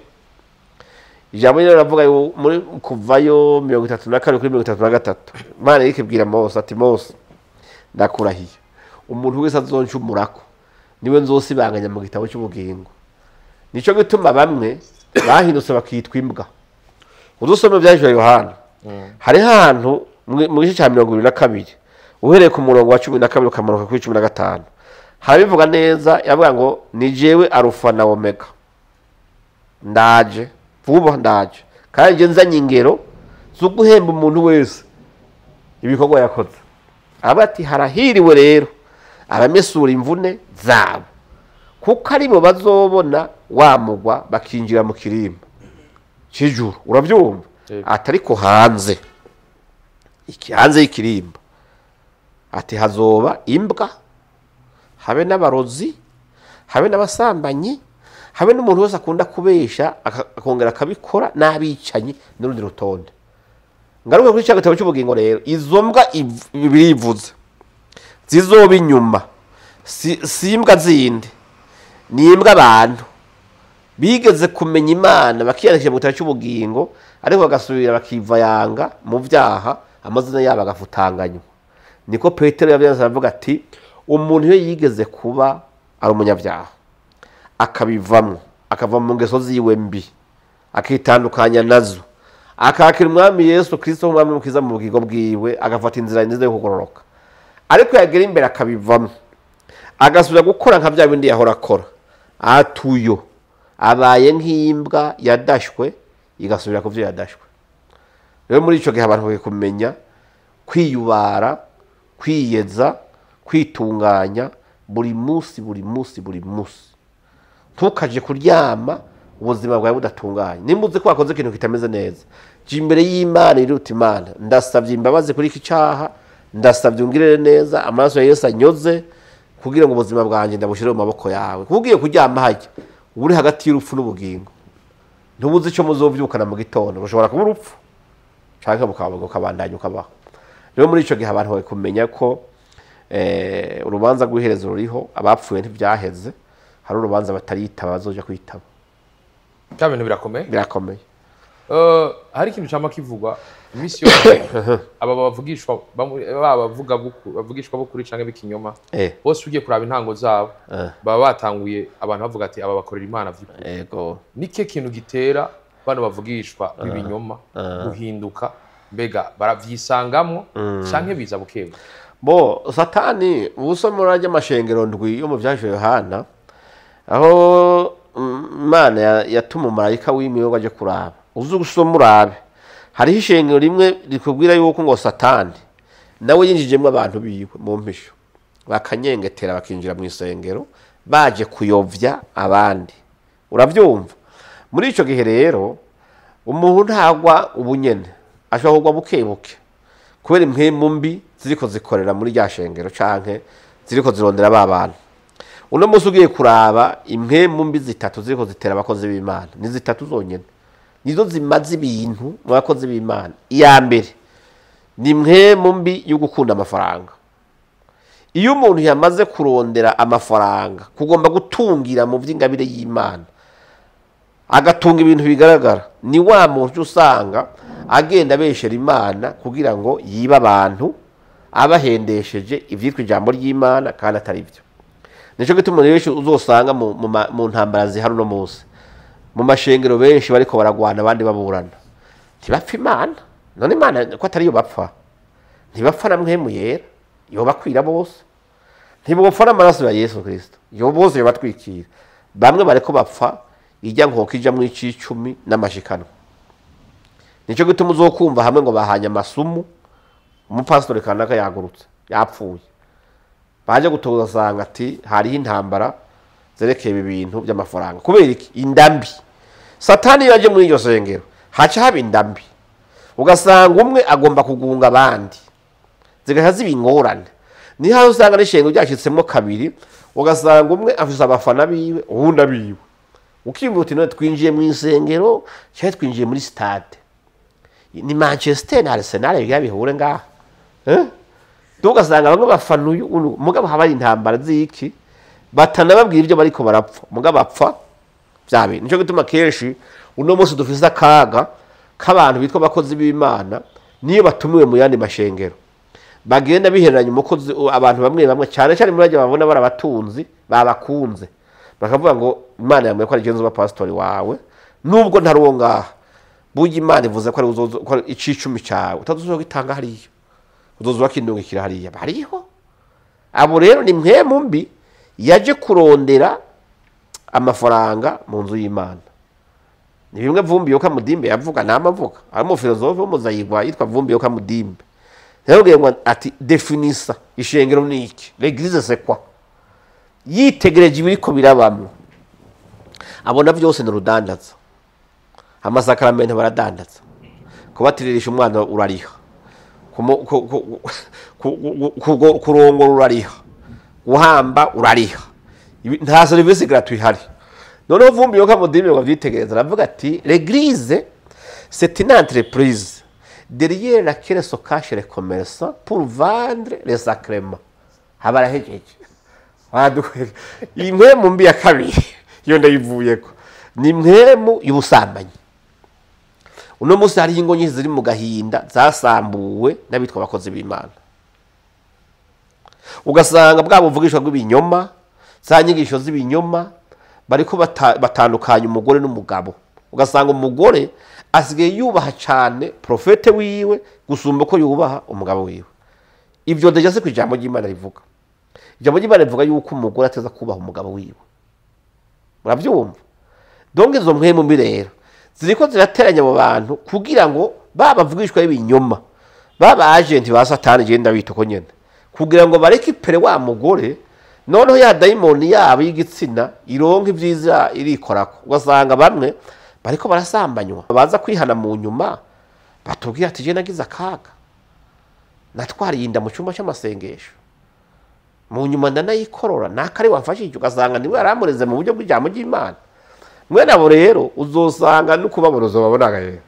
ijambo rero riravuga muri Kuvayo 32 kuri 33, Imana irikibwira Mose ati Mose ndakurahiye, umuntu wese azoncumurako niwe nzosibanganya mu gitabo cy'ubugingo. Nico gituma bamwe bahindutse bakitwa imbwa. Udusome bya Yohana, hari hantu mu gice cya 22 uhereye ku murongo wa 12 ukamanuka kuri 15, harabivuga neza, yavuga ngo ni jewe Arufa na Omega, ndaje vuba, ndaje kandi nje nzanye ingero zo guhemba umuntu wese ibikorwa yakoze. Aba ati harahiriwe rero abamesura imvune zabo, kuko aribo bazobona wamugwa bakinjira mu kirimba cy'ijuru. Urabyumva? Atariko hanze, hanze y'ikirimba ati hazoba imbwa, habe n'abarozi, habe n'abasambanyi, habe n'umuntu wese akunda kubesha akongera akabikora, n'abicanyi, n'urundi rutonde. Ngaruka kuri cya gitabo cy'ubugingo rero, izo mbwa birivuze zizoba inyuma, si imbwa zindi, ni imbwa abantu bigeze kumenya Imana bakiyandikisha mu gitabo cy'ubugingo, ariko bagasubira bakivayanga mu byaha, amazina yabo agafutanganywa. Niko Petero yabyanze aravuga ati umuntu iyo yigeze kuba ari umunyabyaha akabivamwo, akava mu ngeso ziwe mbi, akitandukanya nazo, akakira umwami Yesu Kristo nk'umwami n'umukiza mu bugingo bwiwe, agafata inzira nziza yo kugororoka, ariko yagera imbere akabivamwo, agasubira gukora nka bya bindi yahora akora, atuyo abaye nk'imbwa yadashwe igasubira ku byo yadashwe. Rero muri ico gihe abantu bakwiye kumenya kwiyubara, kwiyeza, kwitunganya buri munsi, buri munsi, buri munsi. Ntukaje kuryama ubuzima bwawe budatunganye. Nimba uzi ko wakoze ikintu kitameze neza, jya imbere y'Imana iruta Imana, ndasabye imbabazi kuri iki cyaha, ndasabye ungirire neza, amaraso ya Yesu anyoze, kugira ngo ubuzima bwanjye ndabushyire mu maboko yawe. Kuko ugiye kuryama hajya uri hagati y'urupfu n'ubugingo, ntubuze icyo muzovyukana mu gitondo, bushobora kuba urupfu canke bukabandanya ukabaho. Rero muri ico gihe abantu bakwiye kumenya ko urubanza rw'iherezo ruriho, abapfuye ntibyaheze, hari urubanza bataritaba bazoja kwitaba. Bya bintu birakomeye, birakomeye. Hari ikintu cama kivugwa imisi yose, aba bavugishwa bavuga bavugishwa bukuri canke bikinyoma, bose ugiye kuraba intango zabo baba batanguye abantu bavuga ati aba bakorera Imana vy'ukuri. Yego, nike kintu gitera bano bavugishwa b'ibinyoma guhinduka, mbega baravyisangamwo canke biza bukebu? Bo Satani ubusomora ry'amashengero ndwi yo mu byaje Yohana, aho Imana yatuma umumarayika w'imiyogo aje kuraba, uzi gusoma urabe, hariho ishengero rimwe rikubwira yuko ngo Satani nawe yinjijemwo abantu biwe mu mpisho, bakanyengetera bakinjira mu isengero baje kuyovya abandi. Uravyumva? Muri ico gihe rero umuntu ntagwa ubunyene, ashobora kugwa buke buke kubera impwemu mbi ziriko zikorera muri rya shengero canke ziriko zirondera ba bantu. Uno munsi ugiye kuraba impwemu mbi zitatu ziriko zitera abakozi b'Imana, ni zitatu zonyene nizo zimaze ibintu mu bakozi b'Imana. Iya mbere ni impwemu mbi yo gukunda amafaranga. Iyo umuntu yamaze kurondera amafaranga, kugomba gutungira mu vy'ingabire y'Imana, agatunga ibintu bigaragara, ni wa muntu usanga agenda abeshera Imana kugira ngo yibe abantu, abahendesheje ivyitwa ijambo ry'Imana kandi atari byo. Nico gituma benshi uzosanga mu ntambara zihari uno munsi, mu mashengero benshi bariko baragwana abandi baburana, ntibapfa Imana. None Imana ko atari yo bapfa, ntibapfa na mpwemu yera. Yobakwira bose. Ntibopfa n'amaraso ya Yesu Kristo. Yo bose yobatwikira. Bamwe bareko bapfa ijya nkoko ija mu icicumi n'amashikano. Nico gituma uzokumva hamwe ngo bahanye amasumu, umupastori kanaka yagurutse, yapfuye. Baje gutoza sanga ati hariho intambara zerekeye ibi bintu by'amafaranga. Kubera iki? Indambi. Satani yaje muri iryo sengero, haca haba indambi. Ugasanga umwe agomba kugunga abandi. Zigaha zibingorane. Ni haho usanga n'ishengo ryashitsemo kabiri, ugasanga umwe afise abafana biwe, uwundi abiwe. Ukiyumva uti none twinjiye mu isengero, cyangwa twinjiye muri stade. Ni Manchester na Arsenal bigira bihure ngaha. Tugasanga bamwe bafana uyu, mugabo haba intambara ziki batanababwira ibyo bariko barapfa, mugabo bapfa bya bintu. Nico gituma kenshi uno munsi dufise akaga k'abantu bitwa abakozi b'Imana niyo batumiwe mu yandi mashengero. Bagenda bihereranya umukozi abantu bamwe bamwe cyane cyane muri bajya babona barabatunzi babakunze. Bakavuga ngo Imana yamwe ko ari genzo ba pastori wawe nubwo ntari uwo ngaha. Burya Imana ivuze ko ari uzozo ko icicumi cyawe utazozo gitanga hariya. Uzozo wakindungikira hariya. Bariho. Abo rero ni mpwemu mbi yaje kurondera amafaranga mu nzu y'Imana. Ni bimwe Vumbi Yoka Mudimbe yavuga nama avuga. Ari mu filosofe w'umuzayigwa yitwa Vumbi Yoka Mudimbe. Yarabwiye ngo ati definisa ishengero ni iki? L'église c'est quoi? Yitegereje ibiriko birabamwo. Abona byose ni rudandaza. Amasakaramentu baradandaza. Kubatiririsha umwana urariha. Kurongora urariha. Guhamba urariha. Nta service gratuit ihari. Noneho Vumbi Yoka Mudimbe ngo avyitegereza aravuga ati l'église c'est une entreprise derrière laquelle se cachent les commerçants pour vendre les sacrements. Habarahejeje. Impwemu mbi ya kabiri iyo ndayivuyeko ni impwemu y'ubusambanyi. Uno munsi hari ingo nyinshi ziri mu gahinda zasambuwe n'abitwa abakozi b'Imana. Ugasanga bwa buvugishwa bw'ibinyoma, za nyigisho z'ibinyoma bariko batandukanya umugore n'umugabo. Ugasanga umugore asigaye yubaha cyane profete wiwe gusumba ko yubaha umugabo wiwe. Ivyo deja se kwijambo ry'Imana rivuga. Ijambo ry'Imana rivuga yuko umugore ateza kubaha umugabo wiwe. Muravyumva? Donc izo mpwemu mbi rero ziriko zirateranya mu bantu kugira ngo babavugishwa ibinyoma, baba agent ba Satani genda bita uko nyene, kugira ngo bareke ipere wa mugore, noneho ya daimoni yabo y'igitsina ironka ivyiza irikorako. Ugasanga bamwe bariko barasambanywa, baza kwihana mu nyuma batubwira ati je nagize akaga, natwariye inda mu cyumba cy'amasengesho, mu nyuma ndanayikorora nakari wamfashije. Ugasanga niwe yaramureze mu buryo bw'ijambo ry'Imana. Mwene abo rero uzosanga no kubaboroza babonaga rero.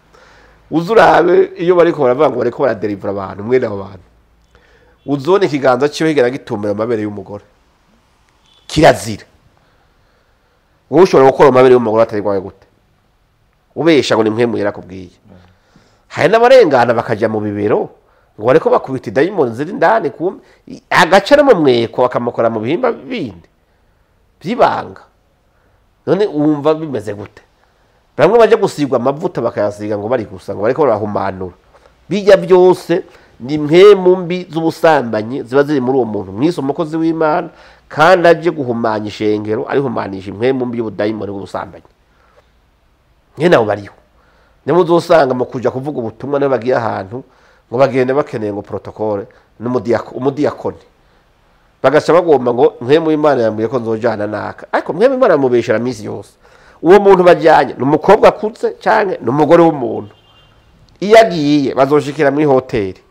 Uzurabe iyo bariko baravuga ngo bariko baradelivra abantu, mwene abo bantu uzone ikiganza ciwe higera gitumbera amabere y'umugore. Kirazira. Wowe ushobora gukora amabere y'umugore atari gwawe gute? Ubesha ngo ni mpwemu yarakubwiye. Hari n'abarengana bakaja mu bibero ngo bariko bakubita dayimoni ziri ndani kumbe agaca no mu mweko bakamukora mu bihimba bindi byibanga. None wumva bimeze gute? Bamwe baje gusigwa amavuta bakayasiga ngo bari gusa ngo bariko barahumanura. Bijya byose ni mpwemu mbi z'ubusambanyi ziba ziri muri uwo muntu mwise umukozi w'Imana, kandi aje guhumanya ishengero arihumanisha impwemu mbi y'ubudayimoni bw'ubusambanyi. Nyene abo bariho. Nimwe uzosanga mu kuja kuvuga ubutumwa nawe bagiye ahantu ngo bagende bakeneye ngo protocole n'umudiyakoni. Bagaca bagomba ngo mpwemu y'Imana yambwiye ko nzojana naka. Ariko mpwemu y'Imana yamubeshera misi yose. Uwo muntu bajyanye ni umukobwa akuze canke ni umugore w'umuntu. Iyo agiye bazoshikira muri hoteli.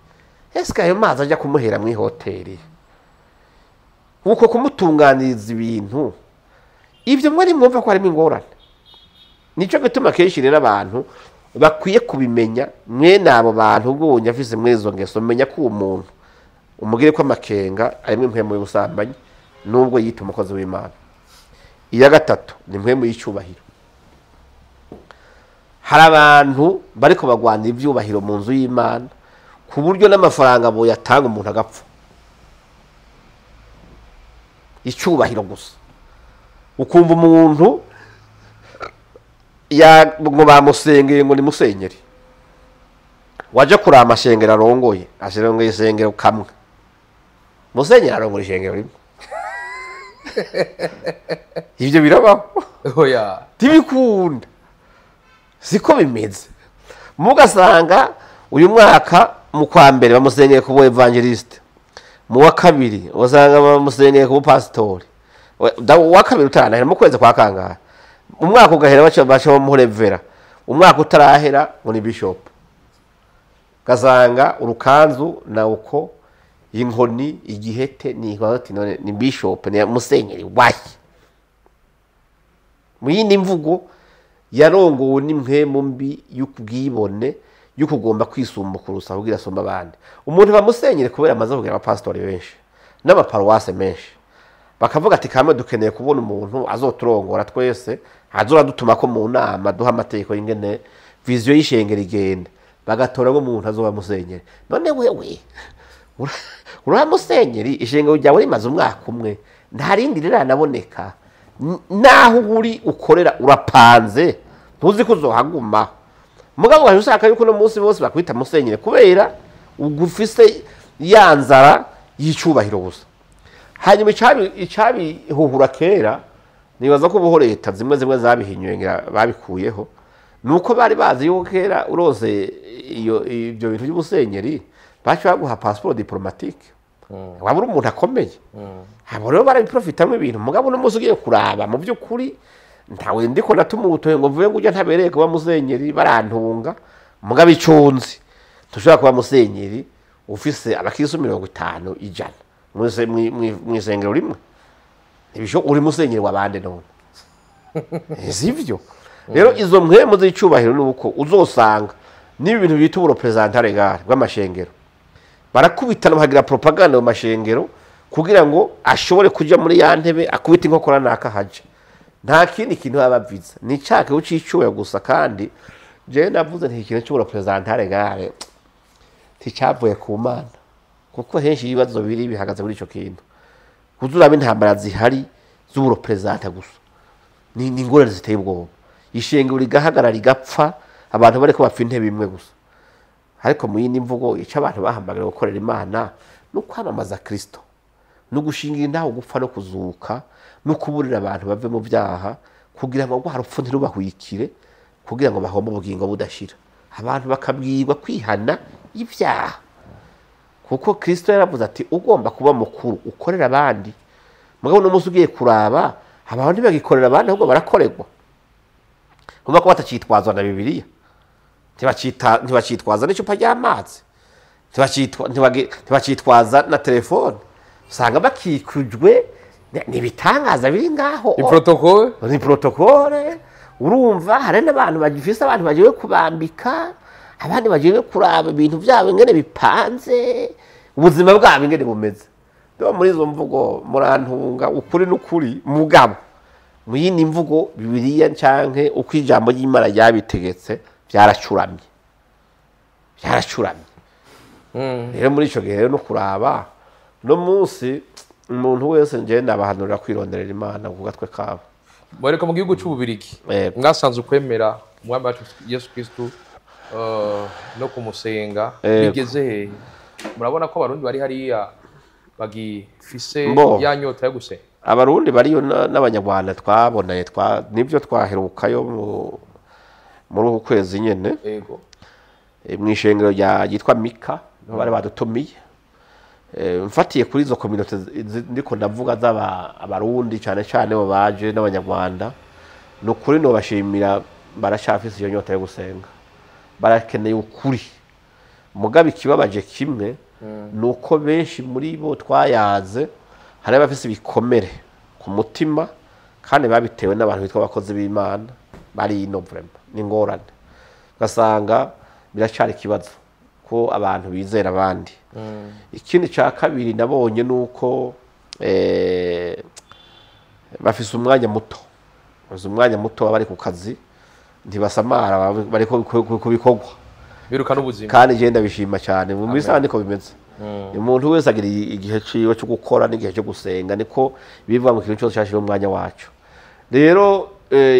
Eske ayo mazi ajya kumuhera muri hoteli? Uko kumutunganiriza ibintu ivyo mwari mwumva ko harimo ingorane. Nico gituma kenshi rero abantu bakwiye kubimenya. Mwene abo bantu ubonye afise mwezo ngeso, menya ko uwo muntu umugire ko amakenga arimo impwemu y'ubusambanyi nubwo yita umukozi w'Imana. Iya gatatu ni impwemu y'icyubahiro. Hari abantu bariko bagwanira ivyubahiro mu nzu y'Imana ku buryo n'amafaranga bo yatanga umuntu agapfa. Icyubahiro gusa. Ukumva umuntu ya ngo bamusengeye ngo ni musenyeri, waje kurama amashengero arongoye, ashirongoye isengero kamwe. Musenyeri arongora ishengero rimwe. Ivyo birabaho? Oya. Ntibikunda, siko bimeze. Mugasanga uyu mwaka mu kwa mbere bamusenyeye kuba évangéliste, mu wa kabiri usanga bamusenyeye kuba pasitori, uwa kabiri utaranahera mu kwezi kwa kangahe, umwaka ugahera baca bamuha révérend, umwaka utarahera ngo ni bishop. Ugasanga urukanzu na uko, inkoni, igihete, ni ati none ni bishop, ni musenyeri wahe? Mu yindi mvugo, yarongowe n'impwemu mbi y'ubwibone, yo kugomba kwisumbukurusa kugira asumba abandi. Umuntu bamusenyere kubera amaze kugira abapasitori benshi n'amaparuwase menshi, bakavuga ati kamwe dukeneye kubona umuntu azoturongora twese, azoradutuma ko mu nama, duha amategeko y'ingene vision y'ishengero igenda, bagatora ngo umuntu azoba musenyeri. None wewe uriya musenyeri, ishengero ryawe rimaze umwaka umwe, nta rindi riranaboneka. Naho uri ukorera urapanze, ntuzi ko uzohaguma. Mugabo waje ushaka yuko uno munsi bose bakwita musenyeri kubera ugufise ya nzara y'icubahiro gusa. Hanyuma icabihuhura kera, nibaza ko ubuho leta zimwe zimwe zabihinyuye, ngira babikuyeho, nuko bari bazi yuko kera urose iyo ibyo bintu by'ubusenyeri baca baguha passeport diplomatique, waba uri umuntu akomeye. Abo rero barabiprofitamwo ibintu. Mugabo uno munsi ugiye kuraba, mu by'ukuri ntawe ndiko natuma ubutohe ngo mvuge ngo ujya ntabereye kuba musenyeri, barantunga. Mugabo icunzi, ntushobora kuba musenyeri ufise abakristo 50, 100 mw'isengero rimwe. Ntibisho uri musenyeri wabande none? Sivyo? Rero izo mpwemu z'icubahiro nuko uzosanga n'ibi bintu bita ubureprésentant légal bw'amashengero, barakubitana bakagira propaganda mu mashengero kugira ngo ashobore kuja muri ya ntebe, akubita inkokora naka haja. Nta kindi kintu baba baviza, ni ca kintu c'icubahiro gusa. Kandi jewe navuze nti ikintu c'ubureprésentant légal nticavuye ku Mana, kuko henshi ibibazo biri bihagaze muri ico kintu. Kuzuraba intambara zihari z'ubureprésentant gusa, ni ingorane ziteye ubwoba. Ishengero rigahagarara, rigapfa, abantu bariko bapfa intebe imwe gusa. Ariko mu yindi mvugo, ico abantu bahamagara gukorera Imana no kwamamaza Kristo, no gushingira intaho gupfa no kuzuka, no kuburira abantu bave mu byaha kugira ngo rwa rupfu ntirubahwikire, kugira ngo bahombe ubugingo budashira. Abantu bakabwirwa kwihana ibyaha, kuko Kristo yaravuze ati ugomba kuba mukuru ukorera abandi. Mugabo uno munsi ugiye kuraba, abantu ntibagikorera abandi, ahubwo barakorerwa. Kumva ko batacitwazwa na Bibiliya, ntibacitwaza n'icupa ry'amazi, ntibacitwaza na telefone. Usanga bakikujwe n'ibitangaza biri ngaho. Ni protocole. Ni protocole. Urumva hari n'abantu bagifise abantu bagiye kubambika, abandi bagiye kuraba ibintu byabo ingene bipanze, ubuzima bwabo ingene bumeze. Rero muri izo mvugo, murantunga, ukuri n'ukuri. Mugabo mu yindi mvugo, Bibiliya canke uko ijambo ry'Imana ryabitegetse byaracuramye, byaracuramye. Rero muri ico gihe rero no kuraba no munsi, umuntu wese nje ndabahanurira kwironderera Imana ku gatwe kabo. Mwereka mu gihugu c'Ububirigi Yego. mwasanze ukwemera umwami wacu Yesu Kristu no kumusenga Yego. bigeze hehe? Murabona ko Abarundi bari hariya bagifise Mbo. ya nyota yo gusenga? Abarundi bariyo n'Abanyarwanda twabonanye, nibyo twaherukayo muri uku kwezi nyene, mw'ishengero ryitwa Mika, niho bari badutumiye. Mfatiye kuri izo communauté ndiko ndavuga z'aba Abarundi cyane cyane bo baje n'Abanyarwanda, ni ukuri nobashimira, baracafise iyo nyota yo gusenga, barakeneye ukuri. Mugabo ikibabaje kimwe ni uko benshi muri bo twayaze hari abafise ibikomere ku mutima, kandi babitewe n'abantu bitwa abakozi b'Imana bari ino. Vraiment ni ingorane, ugasanga biracari ikibazo ko abantu bizera abandi. Ikindi cya kabiri nabonye ni uko bafise umwanya muto, bafise umwanya muto, baba bari ku kazi, ntibasamara, baba bari ku bikorwa. Biruka n'ubuzima. Kandi je ndabishima cyane. Mu bisaha niko bimeze, umuntu wese agira igihe ciwe cyo gukora n'igihe cyo gusenga, niko bivuga ngo ikintu cyose cyashyireho umwanya wacu. Rero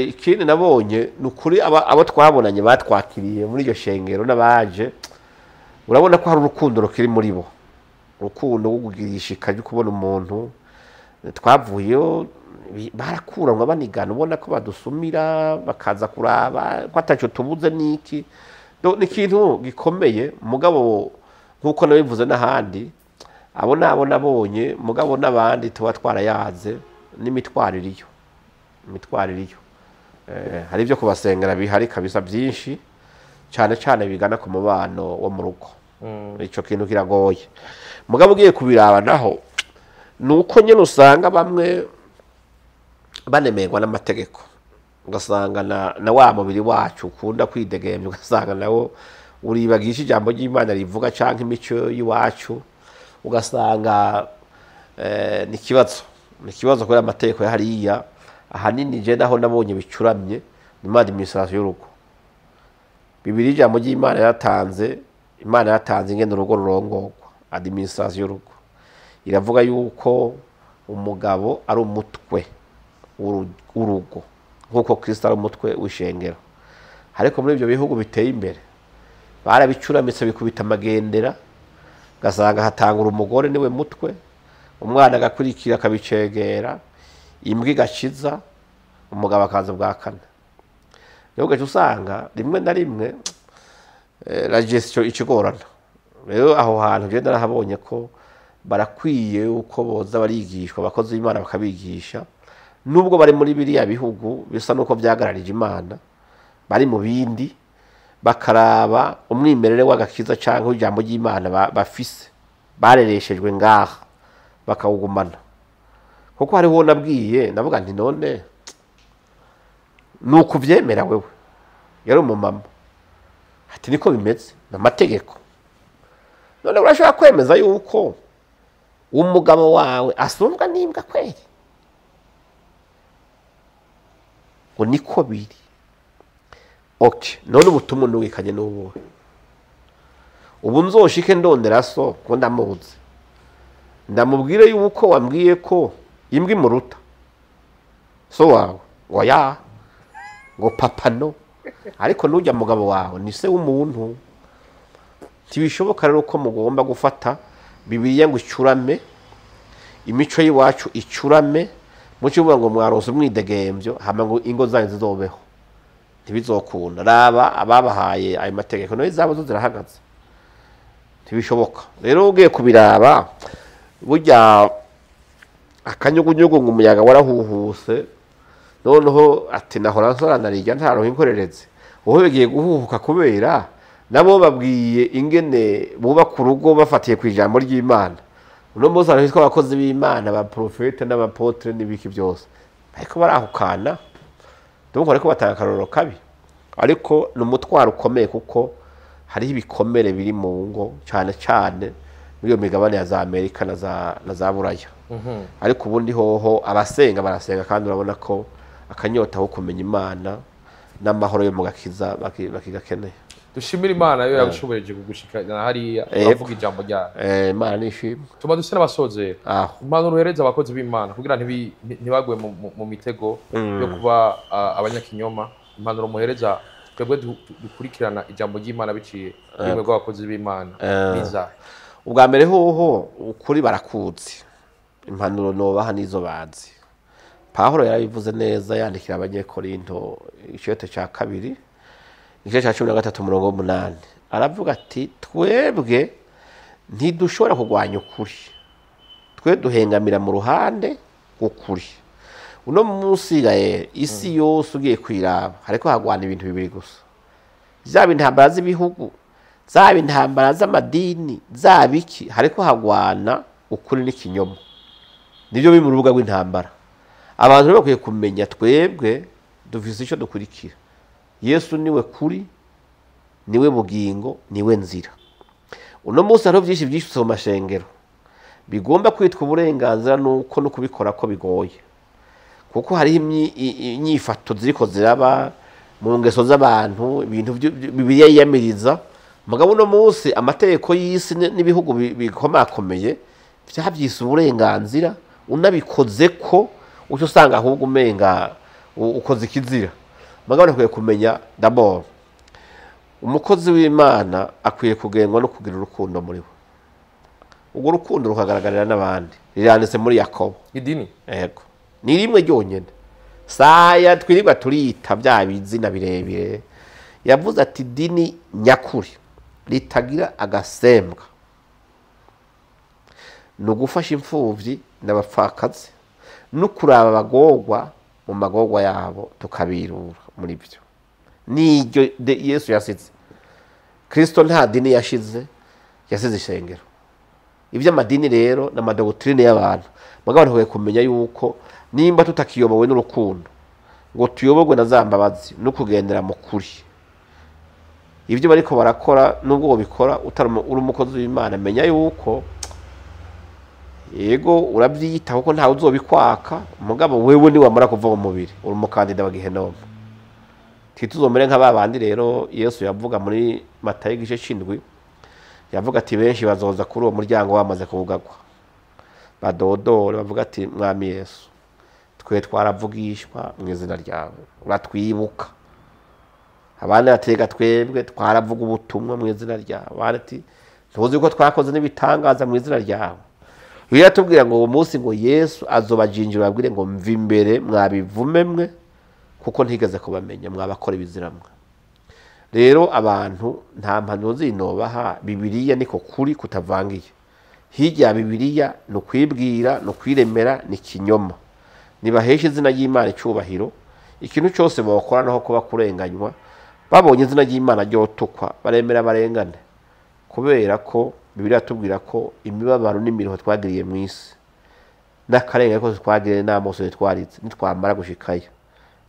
ikindi nabonye ni ukuri, abo twabonanye batwakiriye muri iryo shengero n'abaje, urabona ko hari urukundo rukiri muri bo. Urukundo rwo kugira ishika ryo kubona umuntu twavuyeyo barakuranwa banigana, ubona ko badusumira bakaza kuraba ko ataco tubuze niki. Ni ikintu gikomeye mugabo nkuko nabivuze n'ahandi, abo nabo nabonye mugabo n'abandi tuba twarayaze n'imitwaro iriyo, imitwaro iriyo. Hari ibyo kubasengera bihari kabisa byinshi, cyane cyane bigana ku mubano wo mu rugo. Ico kintu kiragoye mugabo ugiye kubiraba naho nuko nyene usanga bamwe banemerwa n'amategeko, ugasanga na wa mubiri wacu ukunda kwidegemvya, ugasanga nawo uribagisha ijambo ry'Imana rivuga canke imico y'iwacu, ugasanga ni ikibazo, ni ikibazo kubera amategeko ya hariya. Ahanini je naho nabonye bicuramye ni mu administration y'urugo. Bibiliya ijambo ry'Imana yaratanze, Imana yaratanze ingene urugo rurongorwa, administration y'urugo iravuga yuko umugabo ari umutwe w'urugo nkuko Kristo ari umutwe w'ishengero. Ariko muri ibyo bihugu biteye imbere barabicuramitse bikubita amagendera, ugasanga hatangura umugore niwe mutwe, umwana agakurikira akabicegera, imbwa igakiza, umugabo akaza bwa kane. Rero ugaca usanga rimwe na rimwe la gestion ikigorana. Rero aho hantu je narahabonye ko barakwiye uko boza barigishwa, abakozi b'Imana bakabigisha, nubwo bari muri biriya bihugu bisa nuko vyagararije Imana, bari mu bindi bakaraba umwimerere w'agakiza canke ijambo ry'Imana bafise barereshejwe ngaha bakawugumana. Kuko hariho nabwiye ndavuga nti none nuko uvyemera wewe, yari umumama ati niko bimeze n'amategeko, none urashobora kwemeza yuko umugabo wawe asumbwa n'imbwa kweri? Ngo niko biri. Okay, none ubutumwa nugikanye n'ubuhe? Ubu nzoshike ndondera so ko ndamuzi, ndamubwire yuko wambwiye ko imbwa imuruta so wawe, ngo ya ngo papa no, ariko nujya mugabo wawe ni se w'umuntu. Ntibishoboka rero ko mugomba gufata Bibiliya ngo icurame, imico y'iwacu icurame, muco uvuga ngo mwaronse umwidegemvyo hama ngo ingo zanyu zizobeho, ntibizokunda. Raba ababahaye ayo mategeko nayo izabo zo zirahagaze, ntibishoboka. Rero ugiye kubiraba burya akanyugunyugu ngo umuyaga warahuhuse, noneho ati nahora nsoranariya ntaronka inkorereze, uho bigiye guhuhuka kubera nabo babwiye ingene bubaka urugo bafatiye ku ijambo ry'Imana. Uno munsi hari hitwa abakozi b'Imana, ba profete n'abapotre n'ibiki byose, ariko barahukana, donc ariko batanga akarorero kabi. Ariko ni umutwaro ukomeye kuko hariho ibikomere biri mu ngo cyane cyane muri iyo migabane ya za Amerika na za Buraya. Ariko ubundi hoho abasenga barasenga, kandi urabona ko akanyota ko kumenya Imana n'amahoro yo mu gakiza bakigakeneye. Dushimira Imana yo yagushoboreje kugushikana hariya uravuga ijambo ryayo. Imana nishimwe. Tuma duse n'abasozera. Impanuro uhereza abakozi b'Imana kugira ntibagwe mu mitego yo kuba abanyakinyoma, impanuro muhereza twebwe dukurikirana ijambo ry'Imana biciye mu rw'abakozi b'Imana nizahe? Ubwa mbere hoho ukuri barakuzi, impanuro nobaha nizo bazi. Pawulo yarabivuze neza yandikira Abanyekorinto icete ca kabiri igice ca 13 umurongo 8, aravuga ati twebwe ntidushobora kurwanya ukuri, twe duhengamira mu ruhande rw'ukuri. Uno munsi gaye isi yose ugiye kwiraba hariko hagwana ibintu bibiri gusa, zaba intambara z'ibihugu, zaba intambara z'amadini, zaba iki, hariko hagwana ukuri n'ikinyoma. Nibyo biri mu rubuga rw'intambara. Abantu bakwiye kumenya twebwe dufise ico dukurikira. Yesu niwe kuri, niwe bugingo, niwe nzira. Uno munsi hariho byinshi byishutse mu mashengero bigomba kwitwa uburenganzira nuko no kubikora ko bigoye, kuko hariho inyifato ziriko ziraba mu ngeso z'abantu, ibintu Bibiliya yiyamiriza. Mugabo uno munsi amategeko y'isi n'ibihugu bikomakomeye vyavyise uburenganzira, unabikoze ko uco usanga ahubwo umenga ukoze ikizira. Mugabo akwiye kumenya d'abord umukozi w'Imana akwiye kugengwa no kugira urukundo muri we. Urwo rukundo rukagaragarira n'abandi. Riranditse muri Yakobo. Idini. Yego. Ni rimwe ryonyene. Saya twirirwa turita bya bizina birebire. Yavuze ati dini nyakuri ritagira agasembwa ni ugufasha imfubyi n'abapfakazi no kuraba abagorwa mu magorwa yabo tukabirura muri byo. Niryo Yesu yasize. Kristo nta dini yashize, yasize ishengero. Iby'amadini rero n'amadogotrine y'abantu. Mugabo ntukwiye kumenya yuko nimba tutakiyobowe n'urukundo ngo tuyoborwe na za mbabazi no kugendera mu kuri. Ibyo bariko barakora nubwo bikora utari uri umukozi w'Imana, menya yuko yego urabyiyitaho ko ntawe uzobikwaka, mugabo wewe ni wamara kuva mu mubiri uri umukandida wa Gehinomu. Tituzomere nka babandi rero Yesu yavuga muri Matayo igice c'indwi, yavuga ati benshi bazoza kuri uwo muryango bamaze kuwugagwa, badodore bavuga ati Mwami Yesu twe twaravugishwa mu izina ryawe, uratwibuka. Abandi batega twebwe twaravuga ubutumwa mu izina ryawe, abandi ati ntuzi ko twakoze n'ibitangaza mu izina ryawe. Bibiliya iratubwira ngo uwo munsi ngo Yesu azobajinjira ababwire ngo mva imbere mwabivume mwe, kuko ntigeze kubamenya mwabakora ibiziramwe. Rero abantu nta mpanuro zinobaha, Bibiliya niko kuri kutavangiye. Hirya ya Bibiliya ni ukwibwira, ni ukwiremera, ni ikinyoma. Nibaheshe izina ry'Imana icyubahiro, ikintu cyose bokora naho kuba kurenganywa, babonye izina ry'Imana ryotukwa baremera barengane. Kubera ko Bibiliya itubwira ko imibabaro n'imiruho twagiriye mu isi n'akarengane kose twagiriye n'amaso twaritse, nitwamara gushikayo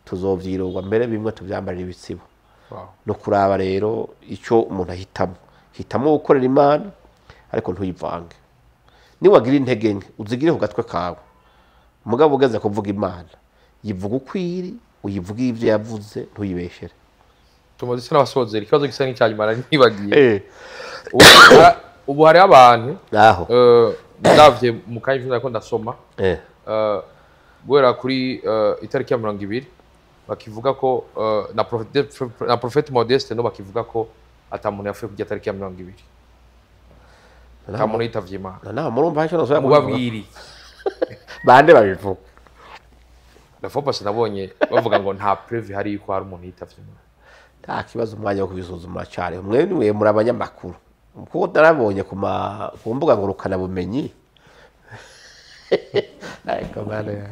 tuzovyirurwa mbere bimwe tuvyambarira ibitsibo. No kuraba rero icyo umuntu ahitamo, hitamo gukorera Imana ariko ntuyivange. Niwagira intege nke uzigire ku gatwe kawe, mugabo ugeze kuvuga Imana yivuga ukwiri, uyivuge ibyo yavuze, ntuyibeshere. Tumaze se n'abasozera ikibazo gisa n'icyanyuma nari nibagiye. Ubu hari abantu aho ndavye mu kanya ivyo nariko ndasoma, guhera kuri itariki ya 20 bakivuga ko na Prophète Modeste no bakivuga ko ata muntu yapfuye kujya tariki ya 20, ata muntu yitavye Imana. Naho murumva icyo nasubira kubivuga. Mubabwiri bande babivuga. La fois passée nabonye bavuga ngo nta preuve hari yuko hari umuntu yitavye Imana. Nta kibazo, umwanya wo kubisuzuma cyane. Mwe niwe muri abanyamakuru, kuko narabonye ku mbuga ngurukana bumenyi. Ariko bane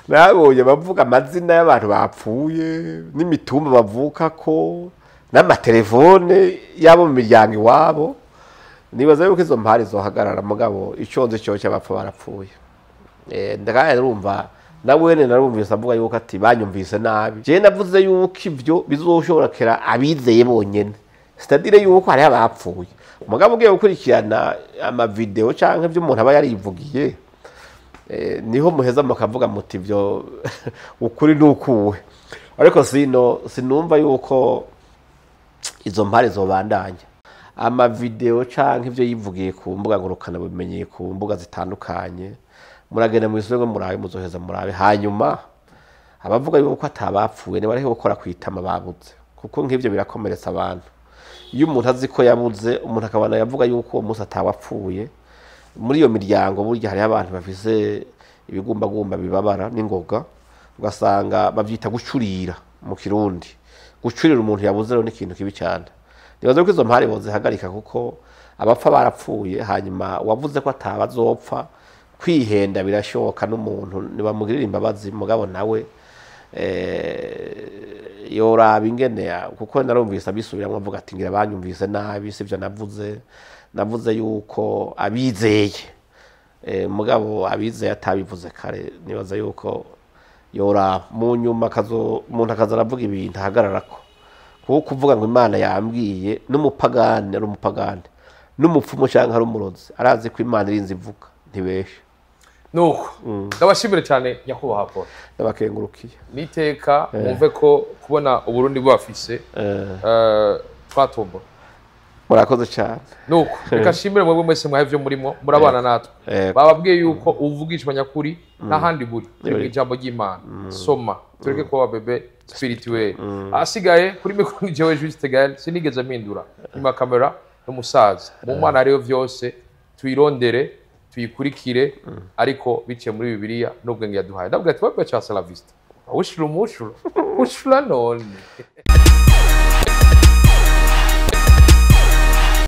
nabonye bavuga amazina y'abantu bapfuye n'imitumba bavuka ko n'amatelefone yabo mu miryango iwabo. Nibaza yuko izo mpari zohagarara, mugabo icyo nzi cyo cy'abapfa barapfuye. Ndagaye narumva nawene narumvise avuga yuko ati banyumvise nabi. Je navuze yuko ivyo bizoshoborakera abizeye bonyene, c'est-à-dire yuko hari abapfuye. Mugabo ugiye gukurikirana ama video canke ivyo umuntu aba yarivugiye, niho muheza mukavuga muti ivyo ukuri nukuwe. Ariko sino sinumva yuko izo mpare zobandanya. Ama video canke ivyo yivugiye ku mbuga ngurukana bumenyi, ku mbuga zitandukanye, muragenda mu isoko murabe, muzoheza murabe. Hanyuma abavuga yuko atabapfuye ni bariho gukora kwitama babuze, kuko nk'ivyo birakomeretsa abantu. Iyo umuntu azi ko yabuze, umuntu akabana yavuga yuko uwo munsi atawapfuye, muri iyo miryango burya hariho abantu bafise ibigumbagumba bibabara n'ingoga, ugasanga bavyita gucurira mu Kirundi. Gucurira umuntu yabuze rero ni ikintu kibi cyane. Nibaza ko izo mpare bozihagarika, kuko abapfa barapfuye, hanyuma wavuze ko atabazopfa, kwihenda birashoboka n'umuntu nibamugirira imbabazi, mugabo nawe yoraba ingene, kuko narumvise abisubiramwo avuga ati ngira banyumvise nabi, sivyo navuze, navuze yuko abizeye, mugabo abizeye atabivuze kare. Nibaza yuko yoraba mu nyuma umuntu akaza aravuga ibintu ahagararako, kuko kuvuga ngo Imana yambwiye, n'umupagani ari umupagani, n'umupfumu canke ari umurozi arazi ko Imana irinze ivuga, ntibeshe. Nuko ndabashimire cyane nyakubahwa Paul, ndabakengurukiye. Niteka mwumve ko kubona Uburundi bubafise twatombora. Murakoze cyane. Nuko reka shimire mwebwe mwese mwahe ivyo murimo murabana natwe. Bababwiye yuko uvugishwa nyakuri n'ahandi buri mu ijambo ry'Imana. Soma tureke kuba bebe spirituel. Asigaye kuri mikoro ni jewe Juste Gaël, sinigeze mpindura. Nyuma kamera N'umusaza mu Mana hariyo vyose. Tuyirondere, tuyikurikire, ariko biciye muri Bibiliya n'ubwenge yaduhaye. Ndabwira ati: "Webwe cha salavista, ushura umushuro ushura none."